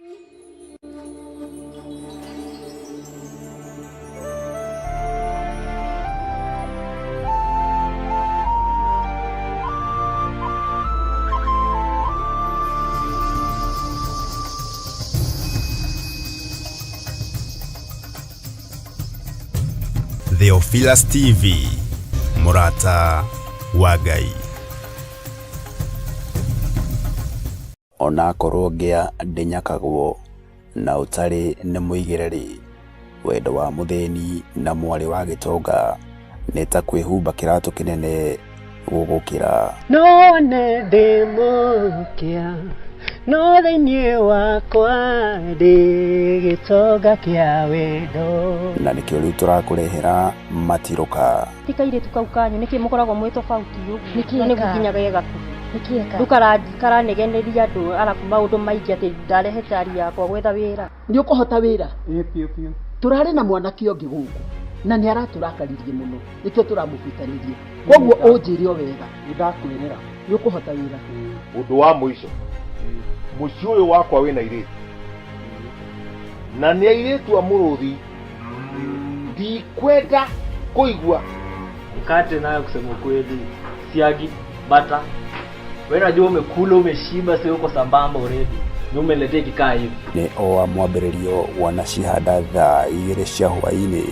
Theophilus TV, mũrata wa Ngai. Onakorwo ngĩa ndĩnyakagwo na ũtarĩ nĩ mũigĩre-rĩ, wendo wa mũthĩni na mwarĩ wa gĩtonga nĩ ta kwĩhumba kĩratũ kĩnene gũgũkĩra. No nĩ ndĩ mũkĩa no thĩinĩ wakwa ndĩ gĩtonga kĩa wendo. Na nĩkĩo rĩu tũrakũrehera matirũka. Ti kairĩtu kau kanyu nĩkĩ mũkoragwo mwĩ tofauti ũguo? Nĩkĩ Na nĩguo eka? nginya ge gakuhĩ. Nĩkĩ eka? Rĩu karanegeneria andũ arabu maũndũ maingĩ atĩ ndarehe tari yakwa gwetha wĩra. Nĩ ũkũhota wĩra? Ĩĩ biũ biũ. Tũrarĩ na mwanake ũngĩ gũkũ na nĩ aratũrakaririe mũno nĩkĩo tũramũbutanirie. Koguo ũnjĩre o wega. Nĩ ndakwĩrĩra. Nĩ ũkũhota wĩra? Ũndũ wa mũico, mũciĩ ũyũ wakwa wĩna airĩtu na nĩ airĩtu a mũrũthi, ndikwenda kũigua. Mkate nayo kusema ukweli, siagi, bata. Wewe najua umekula umeshiba, sio uko sambamba already. Ni umeniletea ikikaa hivi. Nĩ o wa mwambĩrĩrio wanacihanda thaa igĩrĩ cia hwaĩ-inĩ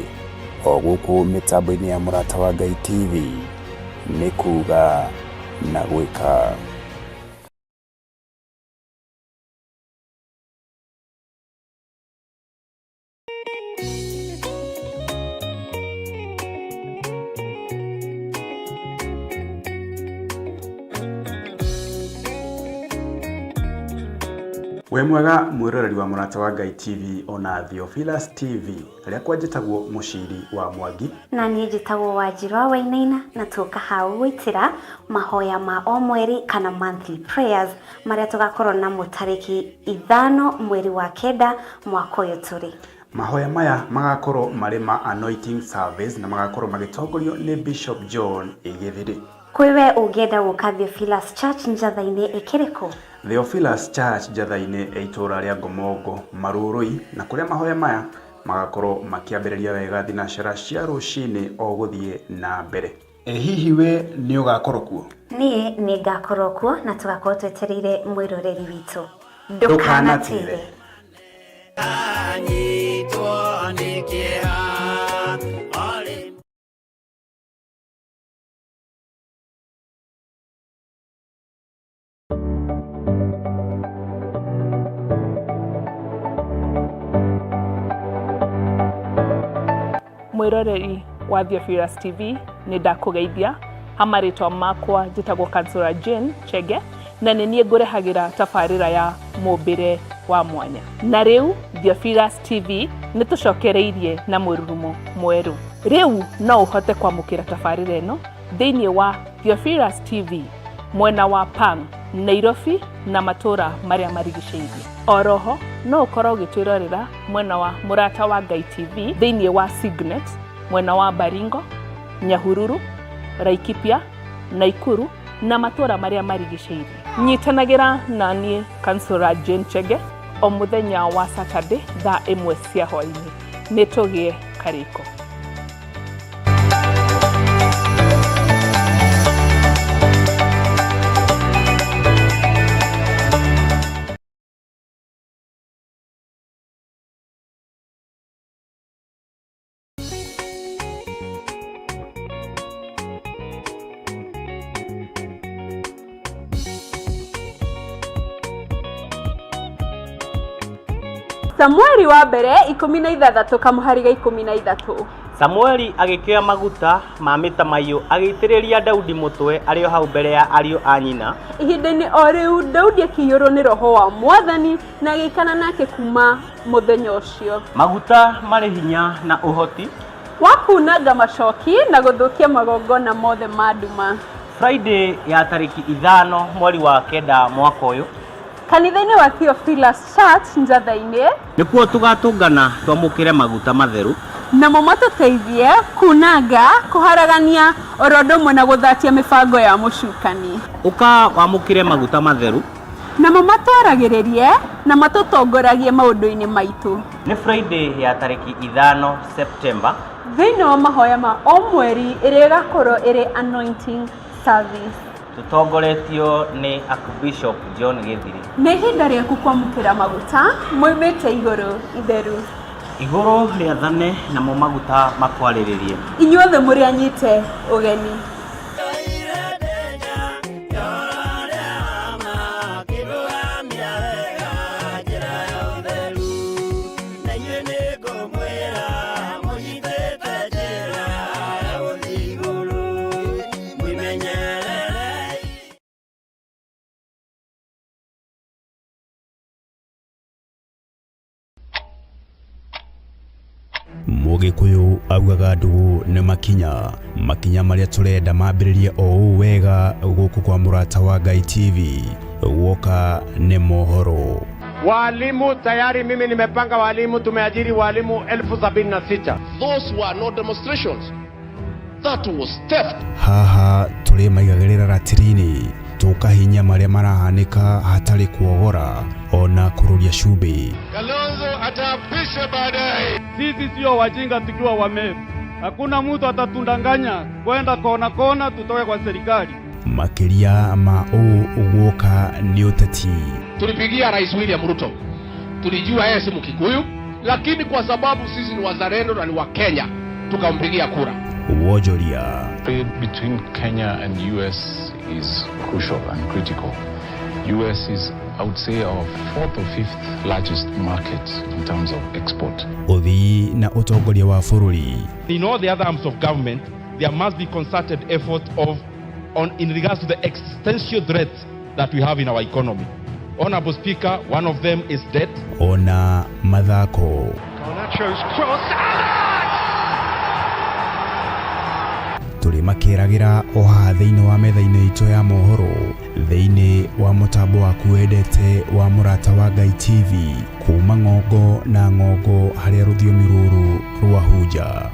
o gũkũ mĩtambo-inĩ ya Mũrata wa Ngai TV nĩ kuga na gwĩka. Wĩ mwega mwĩroreri wa Mũrata wa Ngai TV ona Theophilus TV rĩakwa njĩtagwo Mũciri wa Mwangi. Na niĩ njĩtagwo Wanjirũ wa Wainaina na tũka hau gwĩtĩra mahoya ma o mweri kana monthly prayers marĩa tũgakorwo namo tarĩki 5 mweri wa 9 mwaka ũyũ tũrĩ. Mahoya maya magakorwo marĩ ma anointing service na magakorwo magĩtongorio nĩ Bishop John Gĩthiri. Kwĩ we ũngĩenda gũka Theophilus Church Njatha-inĩ ĩkĩrĩkũ? Theophilus Church Njatha-inĩ ya itũũra rĩa Ngomongo Marurui, na kũrĩa mahoya maya magakorwo makĩambĩrĩria wega thinacara cia rũcinĩ o gũthiĩ na mbere. Ĩ hihi we nĩ ũgakorwo kuo? Niĩ nĩ ngakorwo kuo na tũgakorwo twetereire mwĩroreri witũ. Ndũkanatĩre. Anyitwo nĩ kĩeha arĩ Mwĩroreri wa Theophilus TV nĩ ndakũgeithia ha marĩtwa makwa njĩtagwo Kansũra Jane Chege na nĩ niĩ ngũrehagĩra tabarĩra ya mũmbĩre wa mwanya. Na rĩu Theophilus TV nĩ tũcokereirie na mũrurumo mwerũ. Rĩu no ũhote kwamũkĩra tabarĩra ĩno thĩinĩ wa Theophilus TV mwena wa Pang, Nairobi na matũra marĩa marigicĩirie. Oroho no ũkorwo ũgĩtwĩrorera mwena wa Mũrata wa Ngai TV thĩinĩ wa Signet mwena wa Baringo, Nyahururu, Laikipia, Naikuru na matũra marĩa marigicĩirie. Nyitanagĩra na niĩ Kansũra Jane Chege o mũthenya wa Saturday thaa 1 cia hwaĩ-inĩ. Nĩ tũgĩe karĩko. Samueli wa mbere 16 kamũhari ga 13. Samueli agĩkĩoya maguta ma mĩtamaiyũ agĩitĩrĩria Daudi mũtwe arĩ o hau mbere ya ariũ a nyina. Ihinda-inĩ o rĩu Daudi akĩiyũrwo nĩ roho wa Mwathani na agĩikara nake kuma mũthenya ũcio. Maguta marĩ hinya na ũhoti wa kunanga macoki na gũthũkia magongona mothe ma nduma. Friday ya tarĩki 5 mweri wa 9 mwaka ũyũ kanitha-inĩ wa Theophilus Church Njatha-inĩ nĩkuo tũgatũngana twamũkĩre maguta matheru namo matũteithie kunanga, kũharagania oro ũndũ ũmwe na gũthatia mĩbango ya mũcukani. Ũka wamũkĩre maguta matheru namo matwaragĩrĩrie Na matũtongoragie maũndũ-inĩ maitũ. Nĩ Friday ya tarĩki 5 Septemba. Thĩinĩ wa mahoya ma o mweri ĩrĩa ĩgakorwo ĩrĩ anointing service. Tũtongoretio nĩ Archbishop John Gĩthiri. Nĩ ihinda rĩaku kwamũkĩra maguta moimĩte igũrũ itheru. Igũrũ rĩathane namo maguta makwarĩrĩrie. Inyuothe mũrĩ anyite ũgeni. Mũgĩkũyũ augaga ndũgũ nĩ makinya makinya marĩa tũrenda mambĩrĩrie o ũũ wega gũkũ kwa Mũrata wa Ngai TV woka nĩ mohoro. Walimu tayari, mimi nimepanga walimu, tumeajiri walimu 76,000. Those were no demonstrations. That was theft. Haha tũrĩ maigagĩrĩra ratiri-inĩ tũkahinya marĩa marahanĩka hatarĩ kuogora ona kũrũria cumbĩ. Kalonzo ataapishwa baadaye. Sisi sio wajinga tukiwa Wameru. Hakuna mtu atatundanganya kwenda kona kona tutoke kwa serikali. Makĩria ma ũũ guoka nĩ ũteti. Tulipigia Rais William Ruto, tulijua yeye si Mkikuyu, lakini kwa sababu sisi ni wazalendo na ni wa Kenya tukampigia kura. Wonjoria. Trade between Kenya and US is crucial and critical. US is, I would say, our fourth or fifth largest market in terms of export. Ũthii na ũtongoria wa bũrũri. In all the other arms of government, there must be concerted effort of on in regards to the existential threats that we have in our economy. Honorable Speaker, one of them is debt. Ona mathako. Garnacho's cross. Tũrĩ makĩragĩra o haha thĩinĩ wa metha-inĩ itũ ya mohoro thĩinĩ wa mũtambo waku wendete wa Mũrata wa Ngai TV kuma ng'ongo na ng'ongo harĩa rũthiomi rũrũ rwahunja.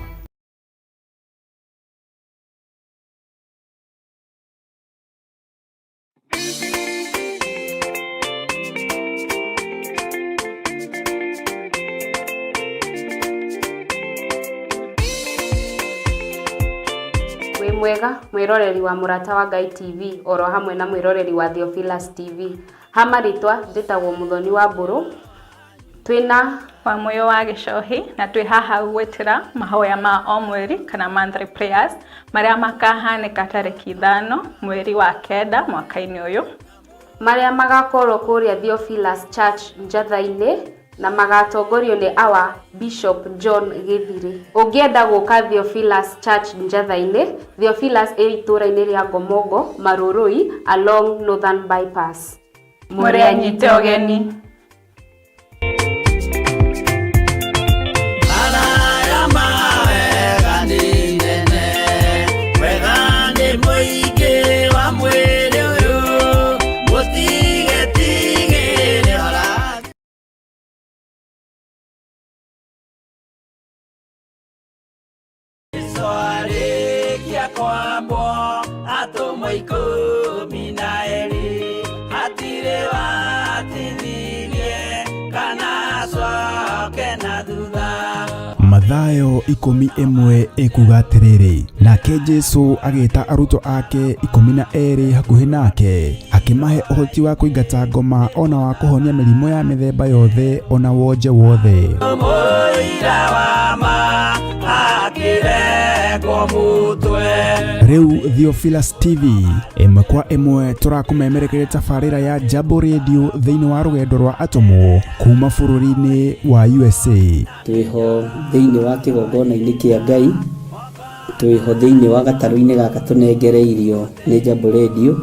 Wĩ mwega mwĩroreri wa Mũrata wa Ngai TV oro hamwe na mwĩroreri wa Theophilus TV. Ha marĩtwa njĩtagwo Mũthoni wa Mbũrũ. Twĩna wa Mũyũ wa Gĩcohi na twĩ haha gwĩtĩra mahoya ma o mweri kana monthly prayers marĩa makahanĩka tarĩki 5 mweri wa 9 mwaka-inĩ ũyũ, marĩa magakorwo kũrĩa Theophilus Church Njatha-inĩ na magatongorio nĩ our Bishop John Gĩthiri. Ũngĩenda gũka Theophilus Church Njatha-inĩ, Theophilus ĩ itũũra-inĩ rĩa Ngomongo, Marurui along Northern Bypass. Mũrĩ anyite ũgeni. Mathayo 11 ĩkuga atĩrĩrĩ, nake Jesu agĩta arutwo ake 12 hakuhĩ nake, akĩmahe ũhoti wa kũingata ngoma ona wa kũhonia mĩrimũ ya mĩthemba yothe ona wonje wothe. Rĩu Theophilus TV ĩmwe kwa ĩmwe tũrakũmemerekeria tabarĩra ya Jambo Radio thĩinĩ wa rũgendo rwa atũmwo kuma bũrũri-inĩ wa USA. Twĩho thĩinĩ wa kĩgongona-inĩ kĩa Ngai, twĩho thĩinĩ wa gatarũ-inĩ gaka tũnengereirio nĩ Jambo Radio.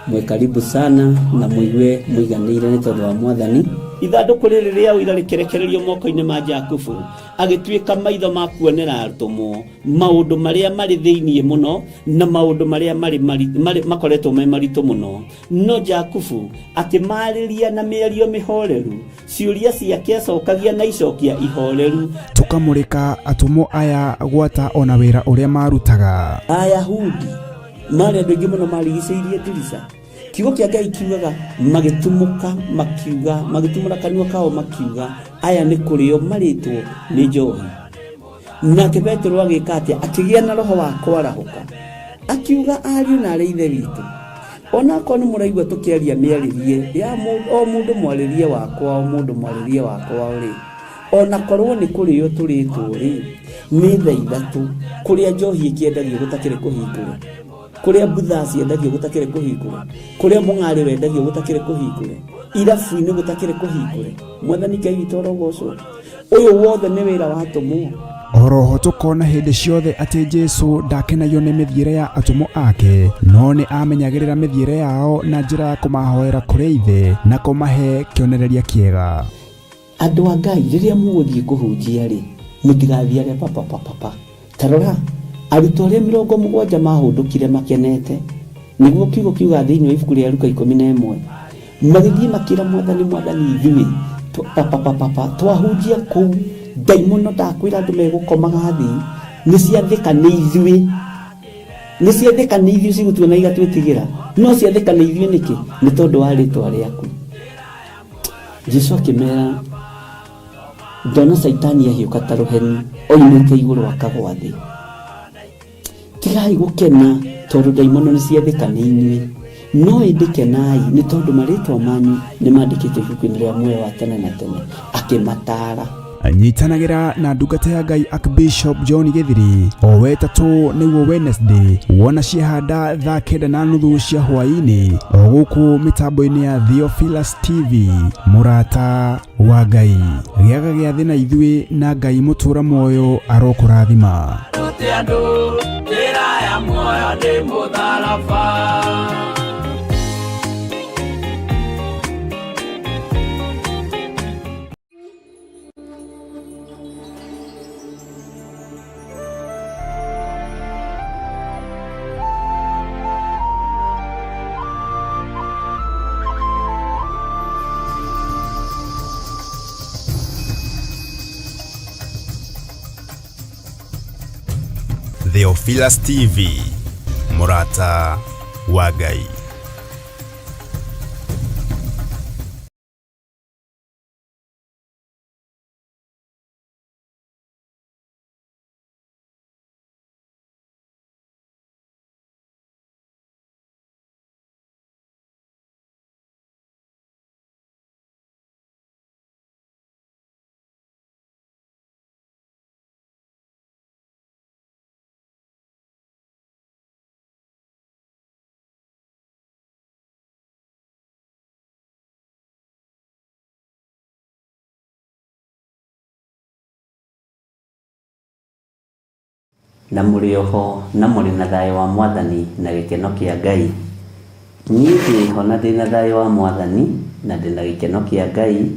Mwĩ karibu sana na mũigue mũiganĩire nĩ tondũ wa Mwathani. Ithandũkũ rĩrĩ rĩa ũira rĩkĩrekererio moko-inĩ ma Jakubu, agĩtuĩka maitho ma kuonera atũmwo maũndũ marĩa marĩ thĩinĩ mũno na maũndũ marĩa marĩ makoretwo me maritũ mũno. No Jakubu akĩmarĩria na mĩario mĩhoreru, ciũria ciake acokagia na icokia ihoreru. Tũkamũrĩka atũmwo aya gwata ona wĩra ũrĩa marutaga. Ayahudi marĩ andũ aingĩ mũno marigicĩirie ndirica. Kiugo kĩa Ngai kiugaga magĩtumũka makiuga, magĩtumũra kanua kao makiuga, aya nĩ kũrĩo marĩtwo nĩ njohi. Nake Petero agĩka atĩa? Akĩgĩa na roho wa kwarahũka, akiuga, ariũ na arĩ ithe witũ, onakorwo nĩ mũraigua tũkĩaria mĩarĩrie ya o mũndũ mwarĩrie wakwa, o mũndũ mwarĩrie wakwa rĩ, onakorwo nĩ kũrĩo tũrĩtwo rĩ, nĩ thaa ithatũ kũrĩa njohi ĩkĩendagio gũtakĩrĩ kũhingũre, kũrĩa mbutha ciendagio gũtakĩrĩ kũhingũre, kũrĩa mũng'arĩ wendagio gũtakĩrĩ kũhingũre, irabu-inĩ gũtakĩrĩ kũhingũre. Mwathani Ngai witũ arogocwo. Ũyũ wothe nĩ wĩra wa atũmwo. Oroho tũkona hĩndĩ ciothe atĩ Jesu ndakenagio nĩ mĩthiĩre ya atũmwo ake, no nĩ amenyagĩrĩra mĩthiĩre yao na njĩra ya kũmahoera kũrĩ Ithe na kũmahe kĩonereria kĩega. Andũ a Ngai, rĩrĩa mũgũthiĩ kũhunjia rĩ, mũtigathiage papapapapa. Ta rora, arutwo arĩa 70 maahũndũkire makenete, nĩguo kiugo kiugaga thĩinĩ wa ibuku rĩa Luka 11, magĩthiĩ makĩra Mwathani, Mwathani, ithuĩ papapapapa twahunjia kũu, ndaimono ndakwĩra andũ megũkomaga thĩ, nĩ ciathĩka nĩ ithuĩ, nĩ ciathĩka nĩ ithuĩ cigũtuona igatwĩtigĩra, no ciathĩka nĩ ithuĩ nĩkĩ? Nĩ tondũ wa rĩtwa rĩaku. Jesu akĩmera, ndona Caitani ahiũka ta rũheni oimĩte igũrũ akagwa thĩ. Tigai gũkena tondũ ndaimono nĩ ciathĩka nĩ inyuĩ, no ĩndĩ kenai nĩ tondũ marĩtwa manyu nĩ mandĩkĩtwo ibuku-inĩ rĩa muoyo wa tene na tene. Akĩmataara. Nyitanagĩra na ndungata ya Ngai Archbishop John Gĩthiri o wetatũ nĩguo Wednesday wona ciahanda thaa 9:30 cia hwaĩ-inĩ o gũkũ mĩtambo-inĩ ya Theophilus TV. Mũrata wa Ngai, gĩaga gĩathĩ na ithuĩ na Ngai mũtũra muoyo arokũrathima. Rute andũ njĩra ya muoyo nĩ mũtharaba. Theophilus TV, mũrata wa Ngai. Na mũrĩ oho na mũrĩ na thayũ wa Mwathani na gĩkeno kĩa Ngai. Niĩ ndĩ ho na ndĩ na thayũ wa Mwathani na ndĩ na gĩkeno kĩa Ngai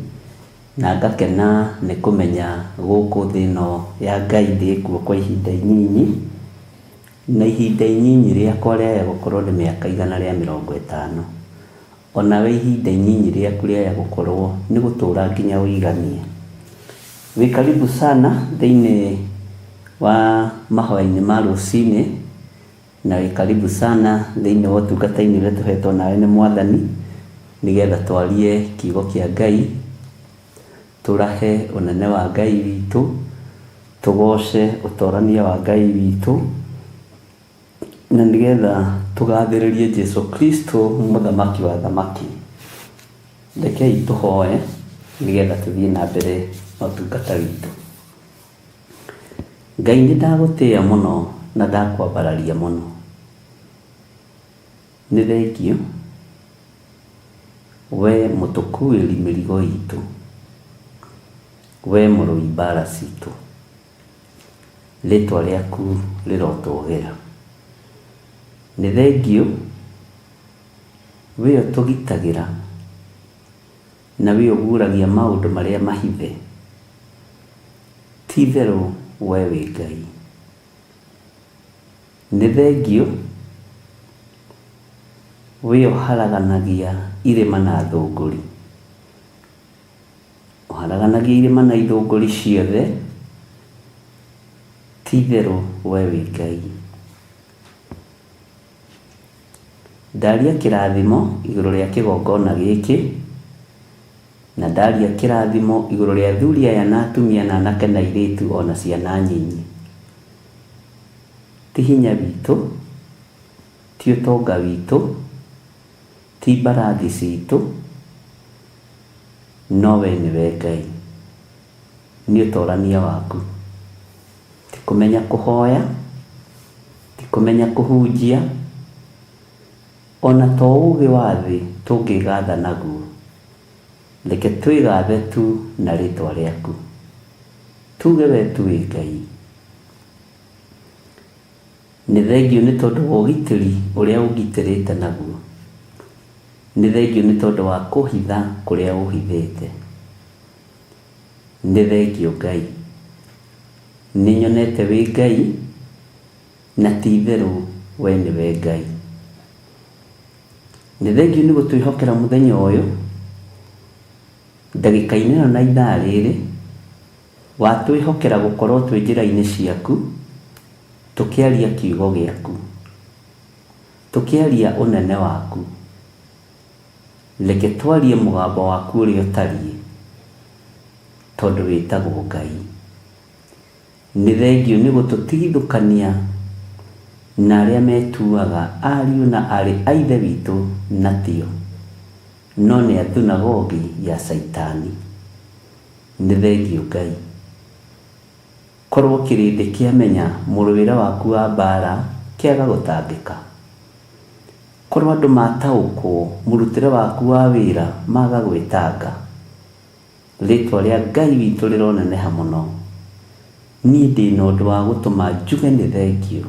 na ngakena nĩ kũmenya gũkũ thĩ ĩno ya Ngai ndĩ kuo kwa ihinda inyinyi, na ihinda inyinyi rĩakwa rĩaya gũkorwo nĩ mĩaka 150. O nawe ihinda inyinyi rĩaku rĩaya gũkorwo nĩ gũtũũra nginya ũiganie. Wĩ karibu sana thĩinĩ wa mahoya-inĩ ma rũcinĩ, na wĩ karibu sana thĩinĩ wa ũtungata-inĩ ũrĩa tũhetwo nawe nĩ Mwathani, nĩgetha twarie kiugo kĩa Ngai, tũrahe ũnene wa Ngai witũ, tũgoce ũtorania wa Ngai witũ, na nĩgetha tũgathĩrĩrie Jesu Kristo mũthamaki wa athamaki. Rekei tũhoe nĩgetha tũthiĩ na mbere na ũtungata witũ. Ngai nĩ ndagũtĩĩa mũno na ndakwambararia mũno. Nĩ thengiũ we mũtũkuĩri mĩrigo itũ, we mũrũi mbara citũ. Rĩtwa rĩaku rĩrotũgĩra. Nĩ thengiũ we ũtũgitagĩra na we ũguũragia maũndũ marĩa mahithe. Ti itherũ we wĩ Ngai. Nĩ thengiũ we ũharaganagia irĩma na thũngũri. Ũharaganagia irĩma na ithũngũri ciothe, ti itherũ we wĩ Ngai. Ndaria kĩrathimo igũrũ rĩa kĩgongona gĩkĩ, na ndaria kĩrathimo igũrũ rĩa athuri aya na atumia na anake na airĩtu o na ciana nyinyi. Ti hinya witũ, ti ũtonga witũ, ti mbarathi citũ, no we nĩwe Ngai. Nĩ ũtorania waku. Ti kũmenya kũhoya, ti kũmenya kũhunjia, ona to ũgĩ wa thĩ tũngĩgatha naguo. Reke twĩgathe tu na rĩtwa rĩaku. Tuge we tu wĩ Ngai. Nĩ thengiũ nĩ tondũ wa ũgitĩri ũrĩa ũngitĩrĩte naguo. Nĩ thengiũ nĩ tondũ wa kũhitha kũrĩa ũhithĩte. Nĩ thengiũ Ngai. Nĩ nyonete wĩ Ngai, na ti itherũ we nĩwe Ngai. Nĩ thengiũ nĩ gũtwĩhokera mũthenya ũyũ, ndagĩka-inĩ ĩno na ithaa rĩrĩ, watwĩhokera gũkorwo twĩ njĩra-inĩ ciaku, tũkĩaria kiugo gĩaku, tũkĩaria ũnene waku. Reke twarie mũgambo waku ũrĩa ũtariĩ, tondũ wĩtagwo Ngai. Nĩ thengiũ nĩ gũtũtigithũkania na arĩa metuaga ariũ na aarĩ a Ithe witũ na tio, no nĩ a thunagogi ya Caitani. Nĩ thengiũ Ngai. Korwo kĩrĩndĩ kĩamenya mũrũĩre waku wa mbaara kĩaga gũtangĩka. Korwo andũ mataũkwo mũrutĩre waku wa wĩra maga gwĩtanga. Rĩtwa rĩa Ngai witũ rĩroneneha mũno. Niĩ ndĩ na ũndũ wa gũtũma njuge nĩ thengiũ,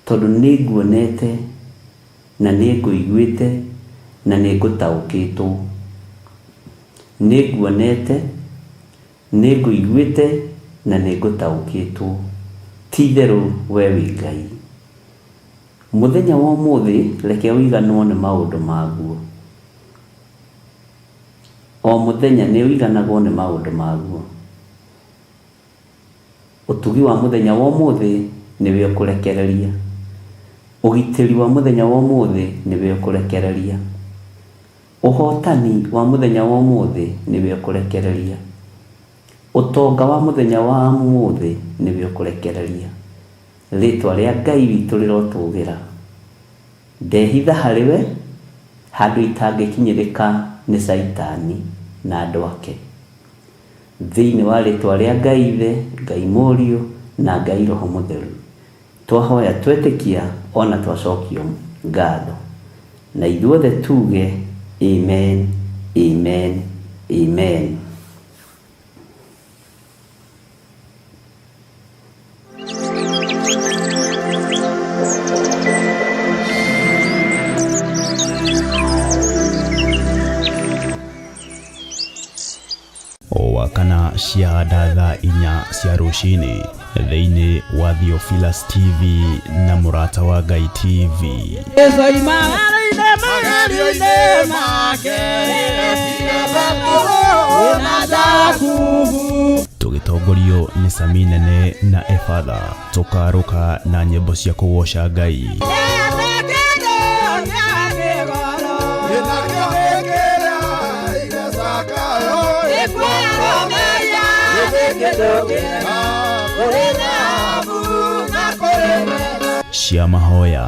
tondũ nĩ nguonete na nĩ ngũiguĩte na nĩ ngũtaũkĩtwo. Nĩ nguonete, nĩ ngũiguĩte na nĩ ngũtaũkĩtwo, ti itherũ wee wĩ Ngai. Mũthenya wa ũmũthĩ reke ũiganwo nĩ maũndũ maguo. O mũthenya nĩ ũiganagwo nĩ maũndũ maguo. Ũtugi wa mũthenya wa ũmũthĩ nĩwe ũkũrekereria. Ũgitĩri wa mũthenya wa ũmũthĩ nĩwe ũkũrekereria. Ũhotani wa mũthenya wa ũmũthĩ nĩwe ũkũrekereria. Ũtonga wa mũthenya wa ũmũthĩ nĩwe ũkũrekereria. Rĩtwa rĩa Ngai witũ rĩrotũgĩra. Ndehitha harĩ we, handũ itangĩkinyĩrĩka nĩ Caitani na andũ ake. Thĩinĩ wa rĩtwa rĩa Ngai Ithe, Ngai Mũriũ, na Ngai Roho Mũtheru, twahoya twetĩkia o na twacokio ngatho. Na ithuothe tuge, Amen, Amen, Amen. O wakana ciahanda thaa inya cia rũcinĩ thĩinĩ wa Theophilus TV na Mũrata wa Ngai TV. Tũgĩtongorio nĩ Sami Nene na Efatha tũkarũka na nyĩmbo cia kũgoca Ngai. Cia mahoya.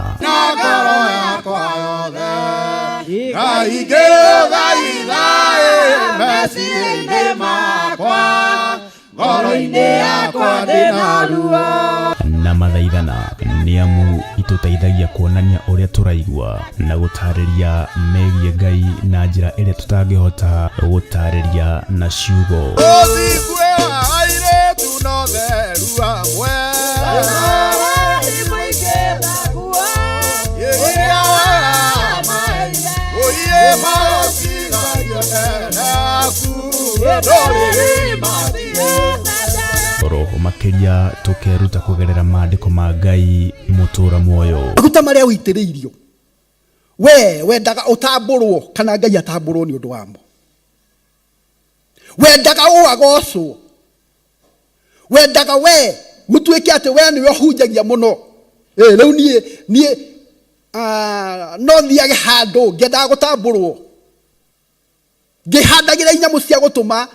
Na mathaithana nĩ amu itũteithagia kuonania ũrĩa tũraigua na gũtarĩria megiĩ Ngai na njĩra ĩrĩa tũtangĩhota gũtarĩria na ciugo. Oroho makĩria tũkeruta kũgerera maandĩko ma Ngai mũtũra muoyo. Maguta marĩa ũitĩrĩirio we wendaga ũtambũrwo kana Ngai atambũrwo nĩ ũndũ wamo. Wendaga ũ agocwo. Wendaga we gũtuĩke atĩ we nĩwe ũhunjagia mũno. Ĩ, rĩu niĩ niĩ Ah, no thiage handũ ngĩendaga gũtambũrwo ngĩhandagĩra inyamũ cia gũtũma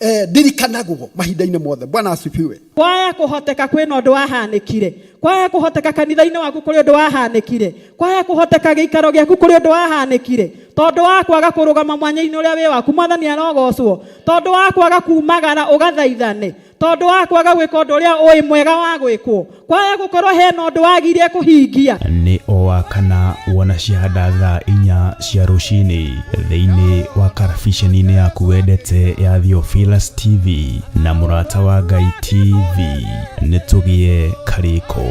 eh, ndirikanagwo mahinda-inĩ mothe bwana asifiwe kwaya kũhoteka kwĩna ũndũ wahanĩkire kwaya kũhoteka kanitha-inĩ waku kũrĩ ũndũ wahanĩkire kwaya kũhoteka gĩikaro gĩaku kũrĩ ũndũ wahanĩkire tondũ wa kwaga kũrũgama mwanya-inĩ ũrĩa wĩ waku mwathani arogocwo tondũ wa kwaga kumagara ũgathaithane tondũ wa kwaga gwĩka ũndũ ũrĩa ũĩ mwega wa gwĩkwo kwaya gũkorwo hena ũndũ wagire kũhingia nĩ o wa kana wona ciahanda thaa inya cia rũcinĩ thĩinĩ wa karabiceni-inĩ yaku wendete ya Theophilus TV na mũrata wa Ngai TV nĩ tũgĩe karĩko.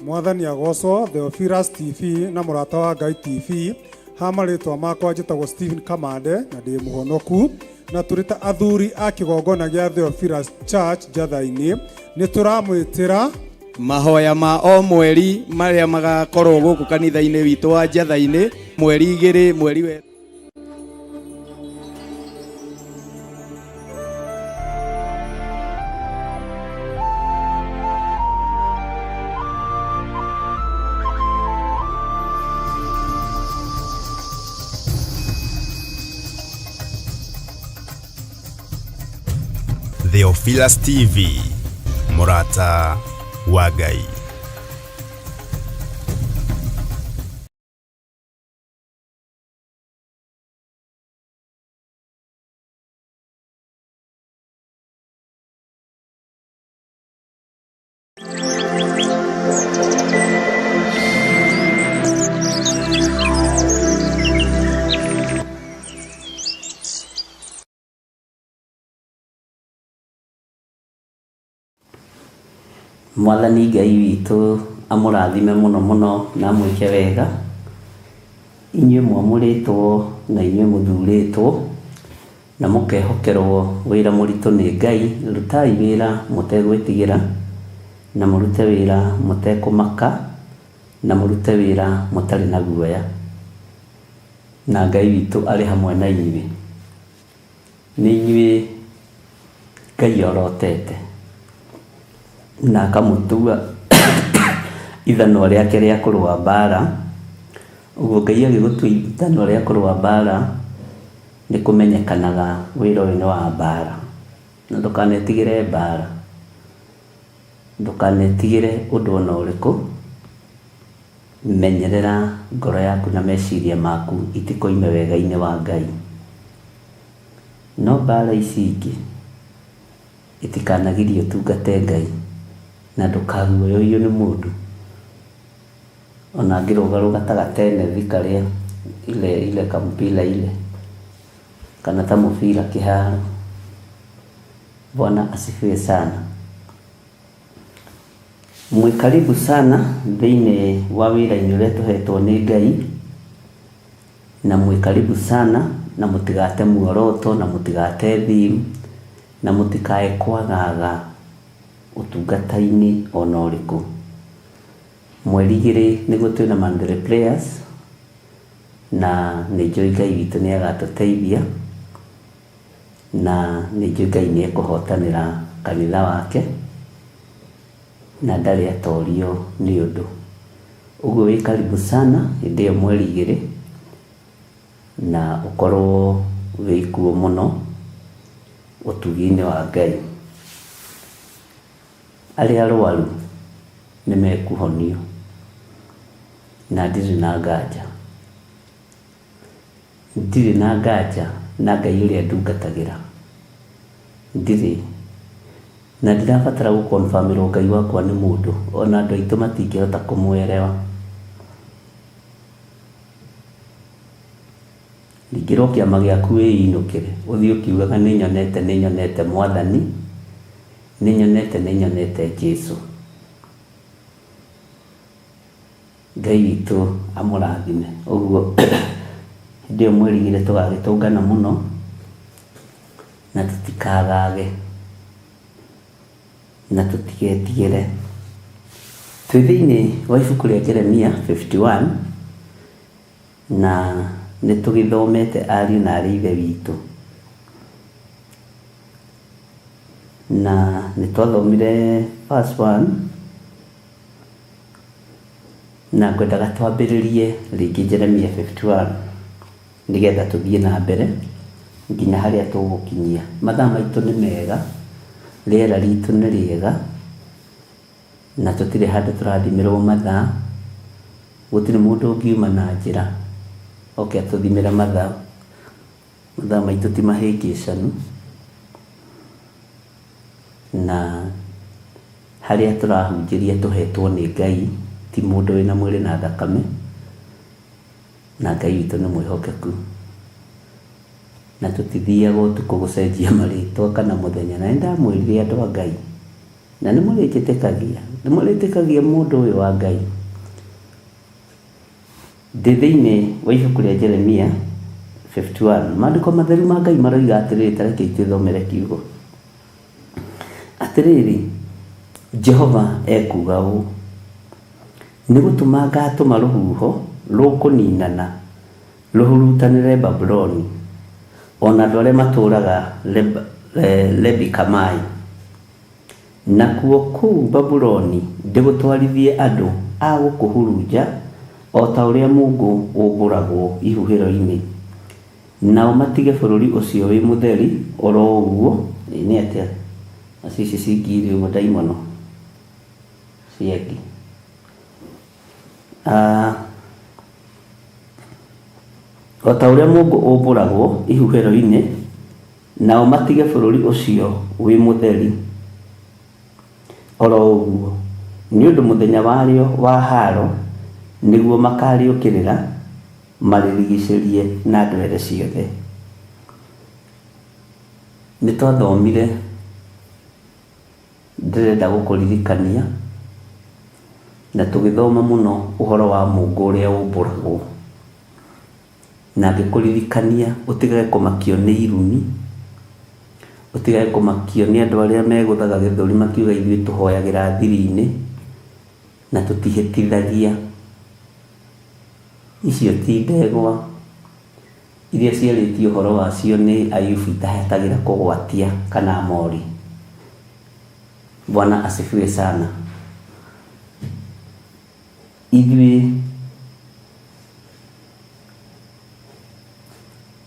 Mwathani agocwo Theophilus TV na mũrata wa Ngai TV ha marĩtwa makwa njĩtagwo Stephen Kamande na ndĩ mũhonoku na tũrĩ ta athuri a kĩgongona gĩa Theophilus Church Njatha-inĩ nĩ tũramwĩtĩra mahoya ma o mweri marĩa magakorwo gũkũ kanitha-inĩ witũ wa Njatha-inĩ mweri igĩrĩ mweri we Theophilus TV mũrata wa Ngai. Mwathani Ngai witũ amũrathime mũno mũno na amwĩke wega inyuĩ mwamũrĩtwo na inyuĩ mũthurĩtwo na mũkehokerwo wĩra mũritũ nĩ Ngai rutai wĩra mũtegwĩtigĩra na mũrute wĩra mũtekũmaka na mũrute wĩra mũtarĩ na guoya na Ngai witũ arĩ hamwe na inyuĩ nĩ inyuĩ Ngai orotete na akamũtua ithanwa rĩake rĩa kũrũa mbara ũguo Ngai agĩgũtua ithanwa rĩa kũrũa mbara nĩ kũmenyekanaga wĩra ũyũ nĩ wa mbara na ndũkanetigĩre mbara ndũkanetigĩre ũndũ ona ũrĩkũ menyerera ngoro yaku na meciria maku itikoime wega-inĩ wa Ngai no mbara ici ingĩ itikanagirie ũtungate Ngai na ndũkaguoyohio nĩ mũndũ ona angĩrũgarũga ta gatenethi karĩa ile ile kampira ile kana ta mũbira kĩharo. Bwana asifiwe sana. Mwĩ karibu sana thĩinĩ wa wĩra-inĩ ũrĩa tũhetwo nĩ Ngai na mwĩ karibu sana na mũtigate muoroto na mũtigate theme na mũtikae kwagaga ũtungata-inĩ ona ũrĩkũ. Mweri igĩrĩ nĩguo twĩna monthly prayers na nĩ njũĩ Ngai witũ nĩ agatũteithia na nĩ njũĩ Ngai nĩ ekũhotanĩra kanitha wake na ndarĩ atorio nĩ ũndũ. Ũguo wĩ karibu sana hĩndĩ ĩyo mweri igĩrĩ na ũkorwo wĩ kuo mũno ũtugi-inĩ wa Ngai. Arĩa arwaru nĩ mekũhonio na ndirĩ na nganja ndirĩ na nganja na Ngai ũrĩa ndungatagĩra ndirĩ na ndirabatara gũkonfamĩrwo Ngai wakwa nĩ mũndũ ona andũ aitũ matingĩhota kũmwerewa ringĩrwo kĩama gĩaku wĩinũkĩre ũthiĩ ũkiugaga nĩnyonete nĩnyonete mwathani nĩnyonete nĩnyonete Jesũ Ngai witũ amũrathime ũguo hĩndĩ ĩyo mweri igĩrĩ tũgagĩtũngana mũno na tũtikagage na tũtigetigĩre twĩ thĩinĩ wa ibuku rĩa Jeremia 51 na nĩ tũgĩthomete ariũ na arĩ ithe witũ Na nĩ twathomire verse 1 na ngwendaga twambĩrĩrie rĩngĩ Jeremia 51 nĩgetha tũthiĩ na mbere nginya harĩa tũgũkinyia. Mathaa maitũ nĩ mega, rĩera ritũ nĩ rĩega, na tũtirĩ handũ tũrathimĩrwo mathaa. Gũtirĩ mũndũ ũngiuma na njĩra oke atũthimĩre mathaa. Mathaa maitũ ti mahĩngĩcanu, na harĩa tũrahunjĩria tũhetwo nĩ Ngai, ti mũndũ wĩna mwĩrĩ na thakame, na Ngai witũ nĩ mwĩhokeku. Na tũtithiaga ũtukũ gũcenjia marĩtwa kana mũthenya. Na nĩndamwĩrire andũ a Ngai, na nĩmũrĩnjĩtĩkagia, nĩmũrĩtĩkagia mũndũ ũyũ wa Ngai. Ndĩ thĩinĩ wa ibuku rĩa Jeremia 51, maandĩko matheru ma Ngai maroiga atĩrĩrĩ, ta rekei twĩthomere kiugo. Atĩrĩrĩ, Jehova ekuuga ũũ, Nĩ gũtũma ngaatũma rũhuho rũkũninana rũhurutanĩre Babuloni, o na andũ arĩa matũũraga Lebi-Kamai. Nakuo kũu Babuloni ndĩgũtwarithie andũ a gũkũhurunja o ta ũrĩa mũũngũ ũmbũragwo ihuhĩro-inĩ, nao matige bũrũri ũcio wĩ mũtheri o ro ũguo. Ĩ nĩ atĩa nacio ici cingĩire ũguo ndaimono cia ngi? O ta ũrĩa mũũngũ ũmbũragwo ihuhĩro-inĩ, Nao matige bũrũri ũcio wĩ mũtheri o ro ũguo, nĩ ũndũ mũthenya warĩo wa haaro nĩguo makarĩũkĩrĩra marĩrigicĩrie na ndwere ciothe. Nĩ twathomire, ndĩrenda gũkũririkania, na tũgĩthoma mũno ũhoro wa mũũngũ ũrĩa ũmbũragwo. Na ngĩkũririkania ũtigage kũmakio nĩ irumi, ũtigage kũmakio nĩ andũ arĩa megũthaga gĩthũri makiuga ithuĩ tũhoyagĩra thiri-inĩ na tũtihĩtithagia. Icio ti ndegwa iria ciarĩtio ũhoro wacio nĩ Ayubu itahetagĩra kũgwatia kana mori. Bwana asifiwe sana. Ithuĩ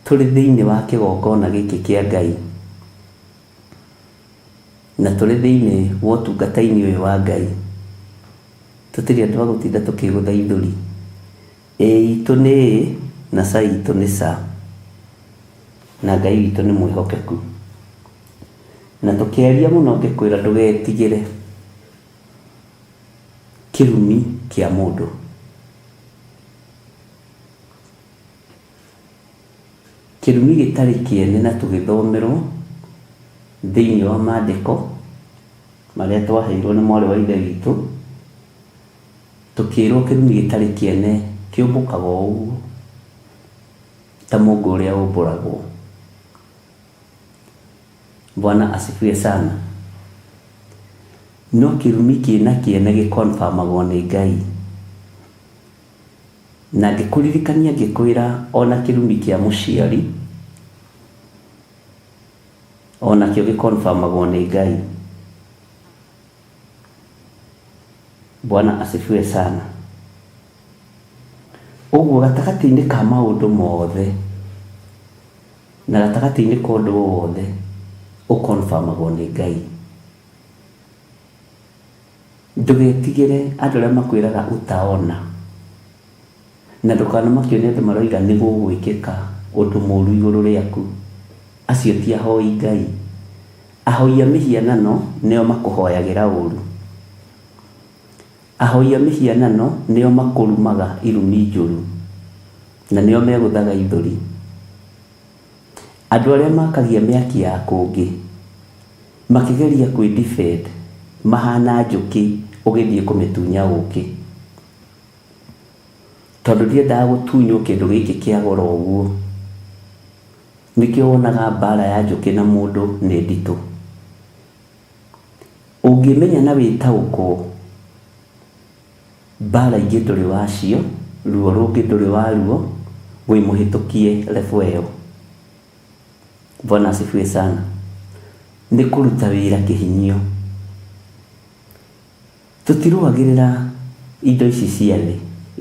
tũrĩ thĩinĩ wa kĩgongona gĩkĩ kĩa Ngai, na tũrĩ thĩinĩ wa ũtungata-inĩ ũyũ wa Ngai, tũtirĩ andũ a gũtinda tũkĩgũtha ithũri. Ĩĩ itũ nĩ ĩĩ na ca itũ nĩ ca, na Ngai witũ nĩ mwĩhokeku. Na tũkĩaria mũno ngĩkwĩra ndũgetigĩre. Kĩrumi kĩa mũndũ. Kĩrumi gĩtarĩ kĩene na tũgĩthomerwo thĩinĩ wa mandĩko marĩa twaheirwo nĩ mwarĩ wa ithe witũ, tũkĩrwo kĩrumi gĩtarĩ kĩene kĩũmbũkaga o ũguo ta mũngũ ũrĩa ũmbũragwo. Bwana asifiwe sana. No kĩrumi kĩna kĩene gĩ confirm agwo nĩ Ngai. Na ngĩkũririkania ngĩkwĩra ona kĩrumi kĩa mũciari onakĩo gĩ confirm agwo nĩ Ngai. Bwana asifiwe sana. Ũguo gatagatĩ-inĩ ka maũndũ mothe na gatagatĩ-inĩ ka ũndũ o wothe ũ confirm agwo nĩ Ngai. Ndũgetigĩre andũ arĩa makwĩraga utaona, na ndũkanamakio nĩ andũ maroiga nĩ gũgwĩkĩka ũndũ mũru igũrũ rĩaku. Acio ti ahoi Ngai. Ahoi a mĩhianano nĩo makũhoyagĩra ũru. Ahoi a mĩhianano nĩo makũrumaga irumi njũru, na nĩo megũthaga ithũri. Andũ arĩa makagia mĩaki ya kũngĩ makĩgeria kwĩ defend mahana njũkĩ ũgĩthiĩ kũmĩtunya ũkĩ. Tondũ ndiendaga gũtunywo kĩndũ gĩkĩ kĩa goro ũguo. Nĩkĩo wonaga mbara ya njũkĩ na mũndũ nĩ nditũ. Ũngĩmenya na wĩtaũkwo Mbaara ingĩ ndũrĩ wacio, ruo rũngĩ ndũrĩ waruo, wĩ mũhĩtũkie level ĩyo. Bwana asifiwe sana. Nĩ kũruta wĩra kĩhinyio. Tũtirũagĩrĩra indo ici cia thĩ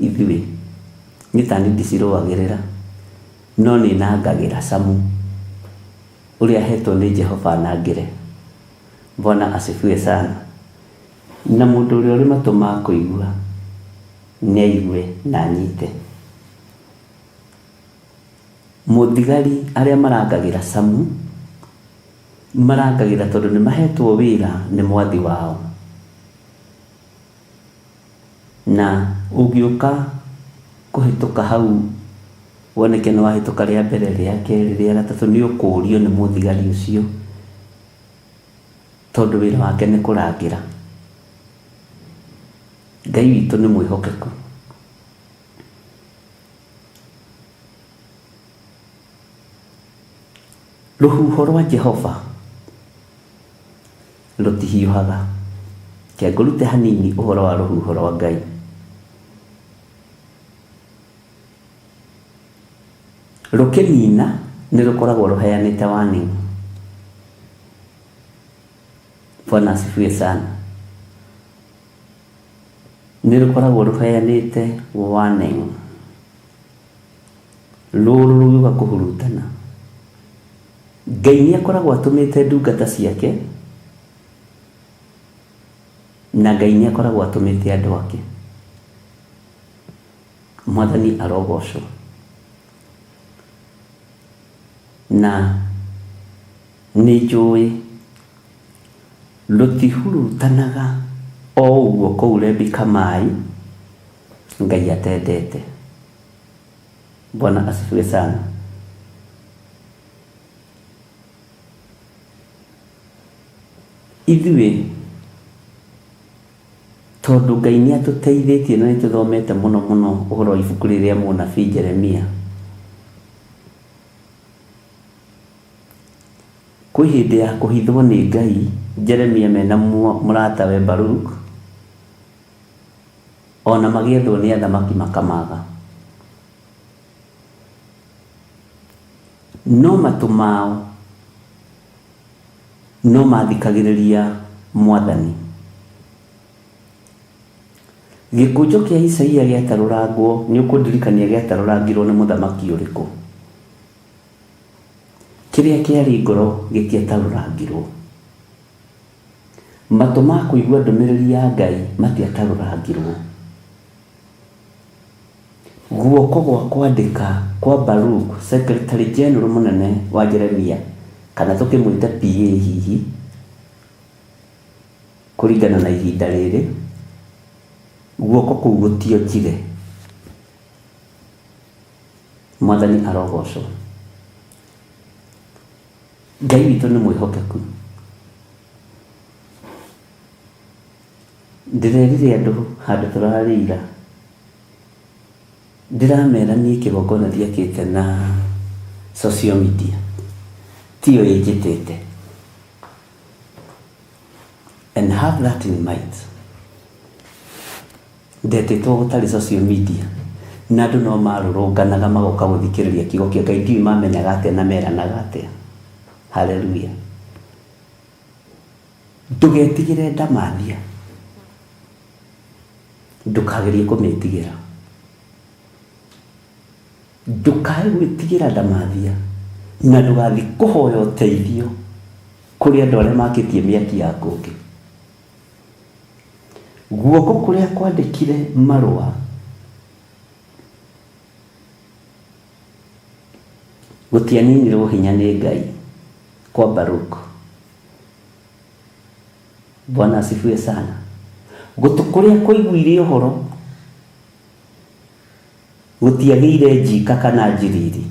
ithuĩ, niĩ ta niĩ ndicirũagĩrĩra, no nĩ nangagĩra camu ũrĩa hetwo nĩ Jehova nangĩre. Bwana asifiwe sana. Na mũndũ ũrĩa ũrĩ matũ ma kũigua nĩ aigue na anyite. Mũthigari arĩa marangagĩra camu Marangagĩra tondũ nĩ mahetwo wĩra nĩ mwathi wao. Na ũngĩũka kũhĩtũka hau woneke nĩ wahĩtũka rĩa mbere, rĩa kerĩ, rĩa gatatũ, nĩ ũkũrio nĩ mũthigari ũcio tondũ wĩra wake nĩ kũrangĩra. Ngai witũ nĩ mwĩhokeku. Rũhuho rwa Jehova rũtihiũhaga. Reke ngũrute hanini ũhoro wa rũhuho rwa Ngai. Rũkĩnina nĩ rũkoragwo rũheanĩte warning. Bwana asifiwe sana. Nĩ rũkoragwo rũheanĩte warning. Rũrũ rũgĩũka kũhurutana. Ngai nĩ akoragwo atũmĩte ndungata ciake, na Ngai nĩ akoragwo atũmĩte andũ ake. Mwathani arogocwo. Na nĩ njũĩ rũtihurutanaga o ũguo kũu Rebi Kamai Ngai atendete. Bwana asifiwe sana. Ithuĩ tondũ Ngai nĩ atũteithĩtie na nĩ tũthomete mũno mũno ũhoro wa ibuku rĩrĩ rĩa mũnabii Jeremia, kwĩ hĩndĩ ya kũhithwo nĩ Ngai Jeremia mena mũratawe Baruk, o na magĩethwo nĩ athamaki makamaga. No matũ mao no mathikagĩrĩria Mwathani. Gĩkũnjo kĩa Isaia gĩatarũrangwo, nĩ ũkũndirikania gĩatarũrangirwo nĩ mũthamaki ũrĩkũ? Kĩrĩa kĩarĩ ngoro gĩtiatarũrangirwo. Matũ ma kũigua ndũmĩrĩri ya Ngai matiatarũrangirwo. Guoko gwa kwandĩka kwa Baruk, Secretary General mũnene wa Jeremia, kana tũkĩmwĩte PA hihi, kũringana na ihinda rĩrĩ, guoko kũu gũtionjire. Mwathani arogocwo. Ngai witũ nĩ mwĩhokeku. Ndĩrerire andũ handũ tũrarĩ ira, ndĩramera niĩ kĩgongona ndiakĩte na social media, tiyo ĩnjĩtĩte. And have that in mind. Ndetĩtwo gũtarĩ social media, na andũ no marũrũnganaga magoka gũthikĩrĩria kiugo kĩa Ngai, ndiũĩ mamenyaga atĩa na meranaga atĩa. Hallelujah. Ndũgetigĩre ndamathia, ndũkagerie kũmĩtigĩra. Ndũkae gwĩtigĩra ndamathia, na ndũgathiĩ kũhoya ũteithio kũrĩ andũ arĩa makĩtie mĩaki ya kũngĩ. Guoko kũrĩa kwandĩkire marũa gũtianinirwo hinya nĩ Ngai kwa Baruk. Bwana asifiwe sana. Gũtũ kũrĩa kwaiguire ũhoro gũtiagĩire njika kana njiriri.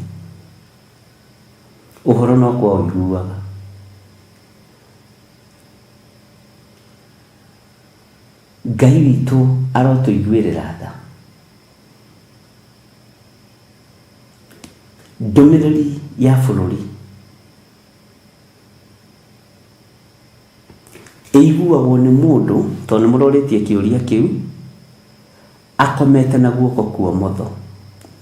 Ũhoro no kwa ũiguaga. Ngai witũ arotũiguĩrĩra tha. Ndũmĩrĩri ya bũrũri ĩiguagwo nĩ mũndũ, tondũ nĩ mũrorĩtie kĩũria kĩu, akomete na guoko kwa ũmotho.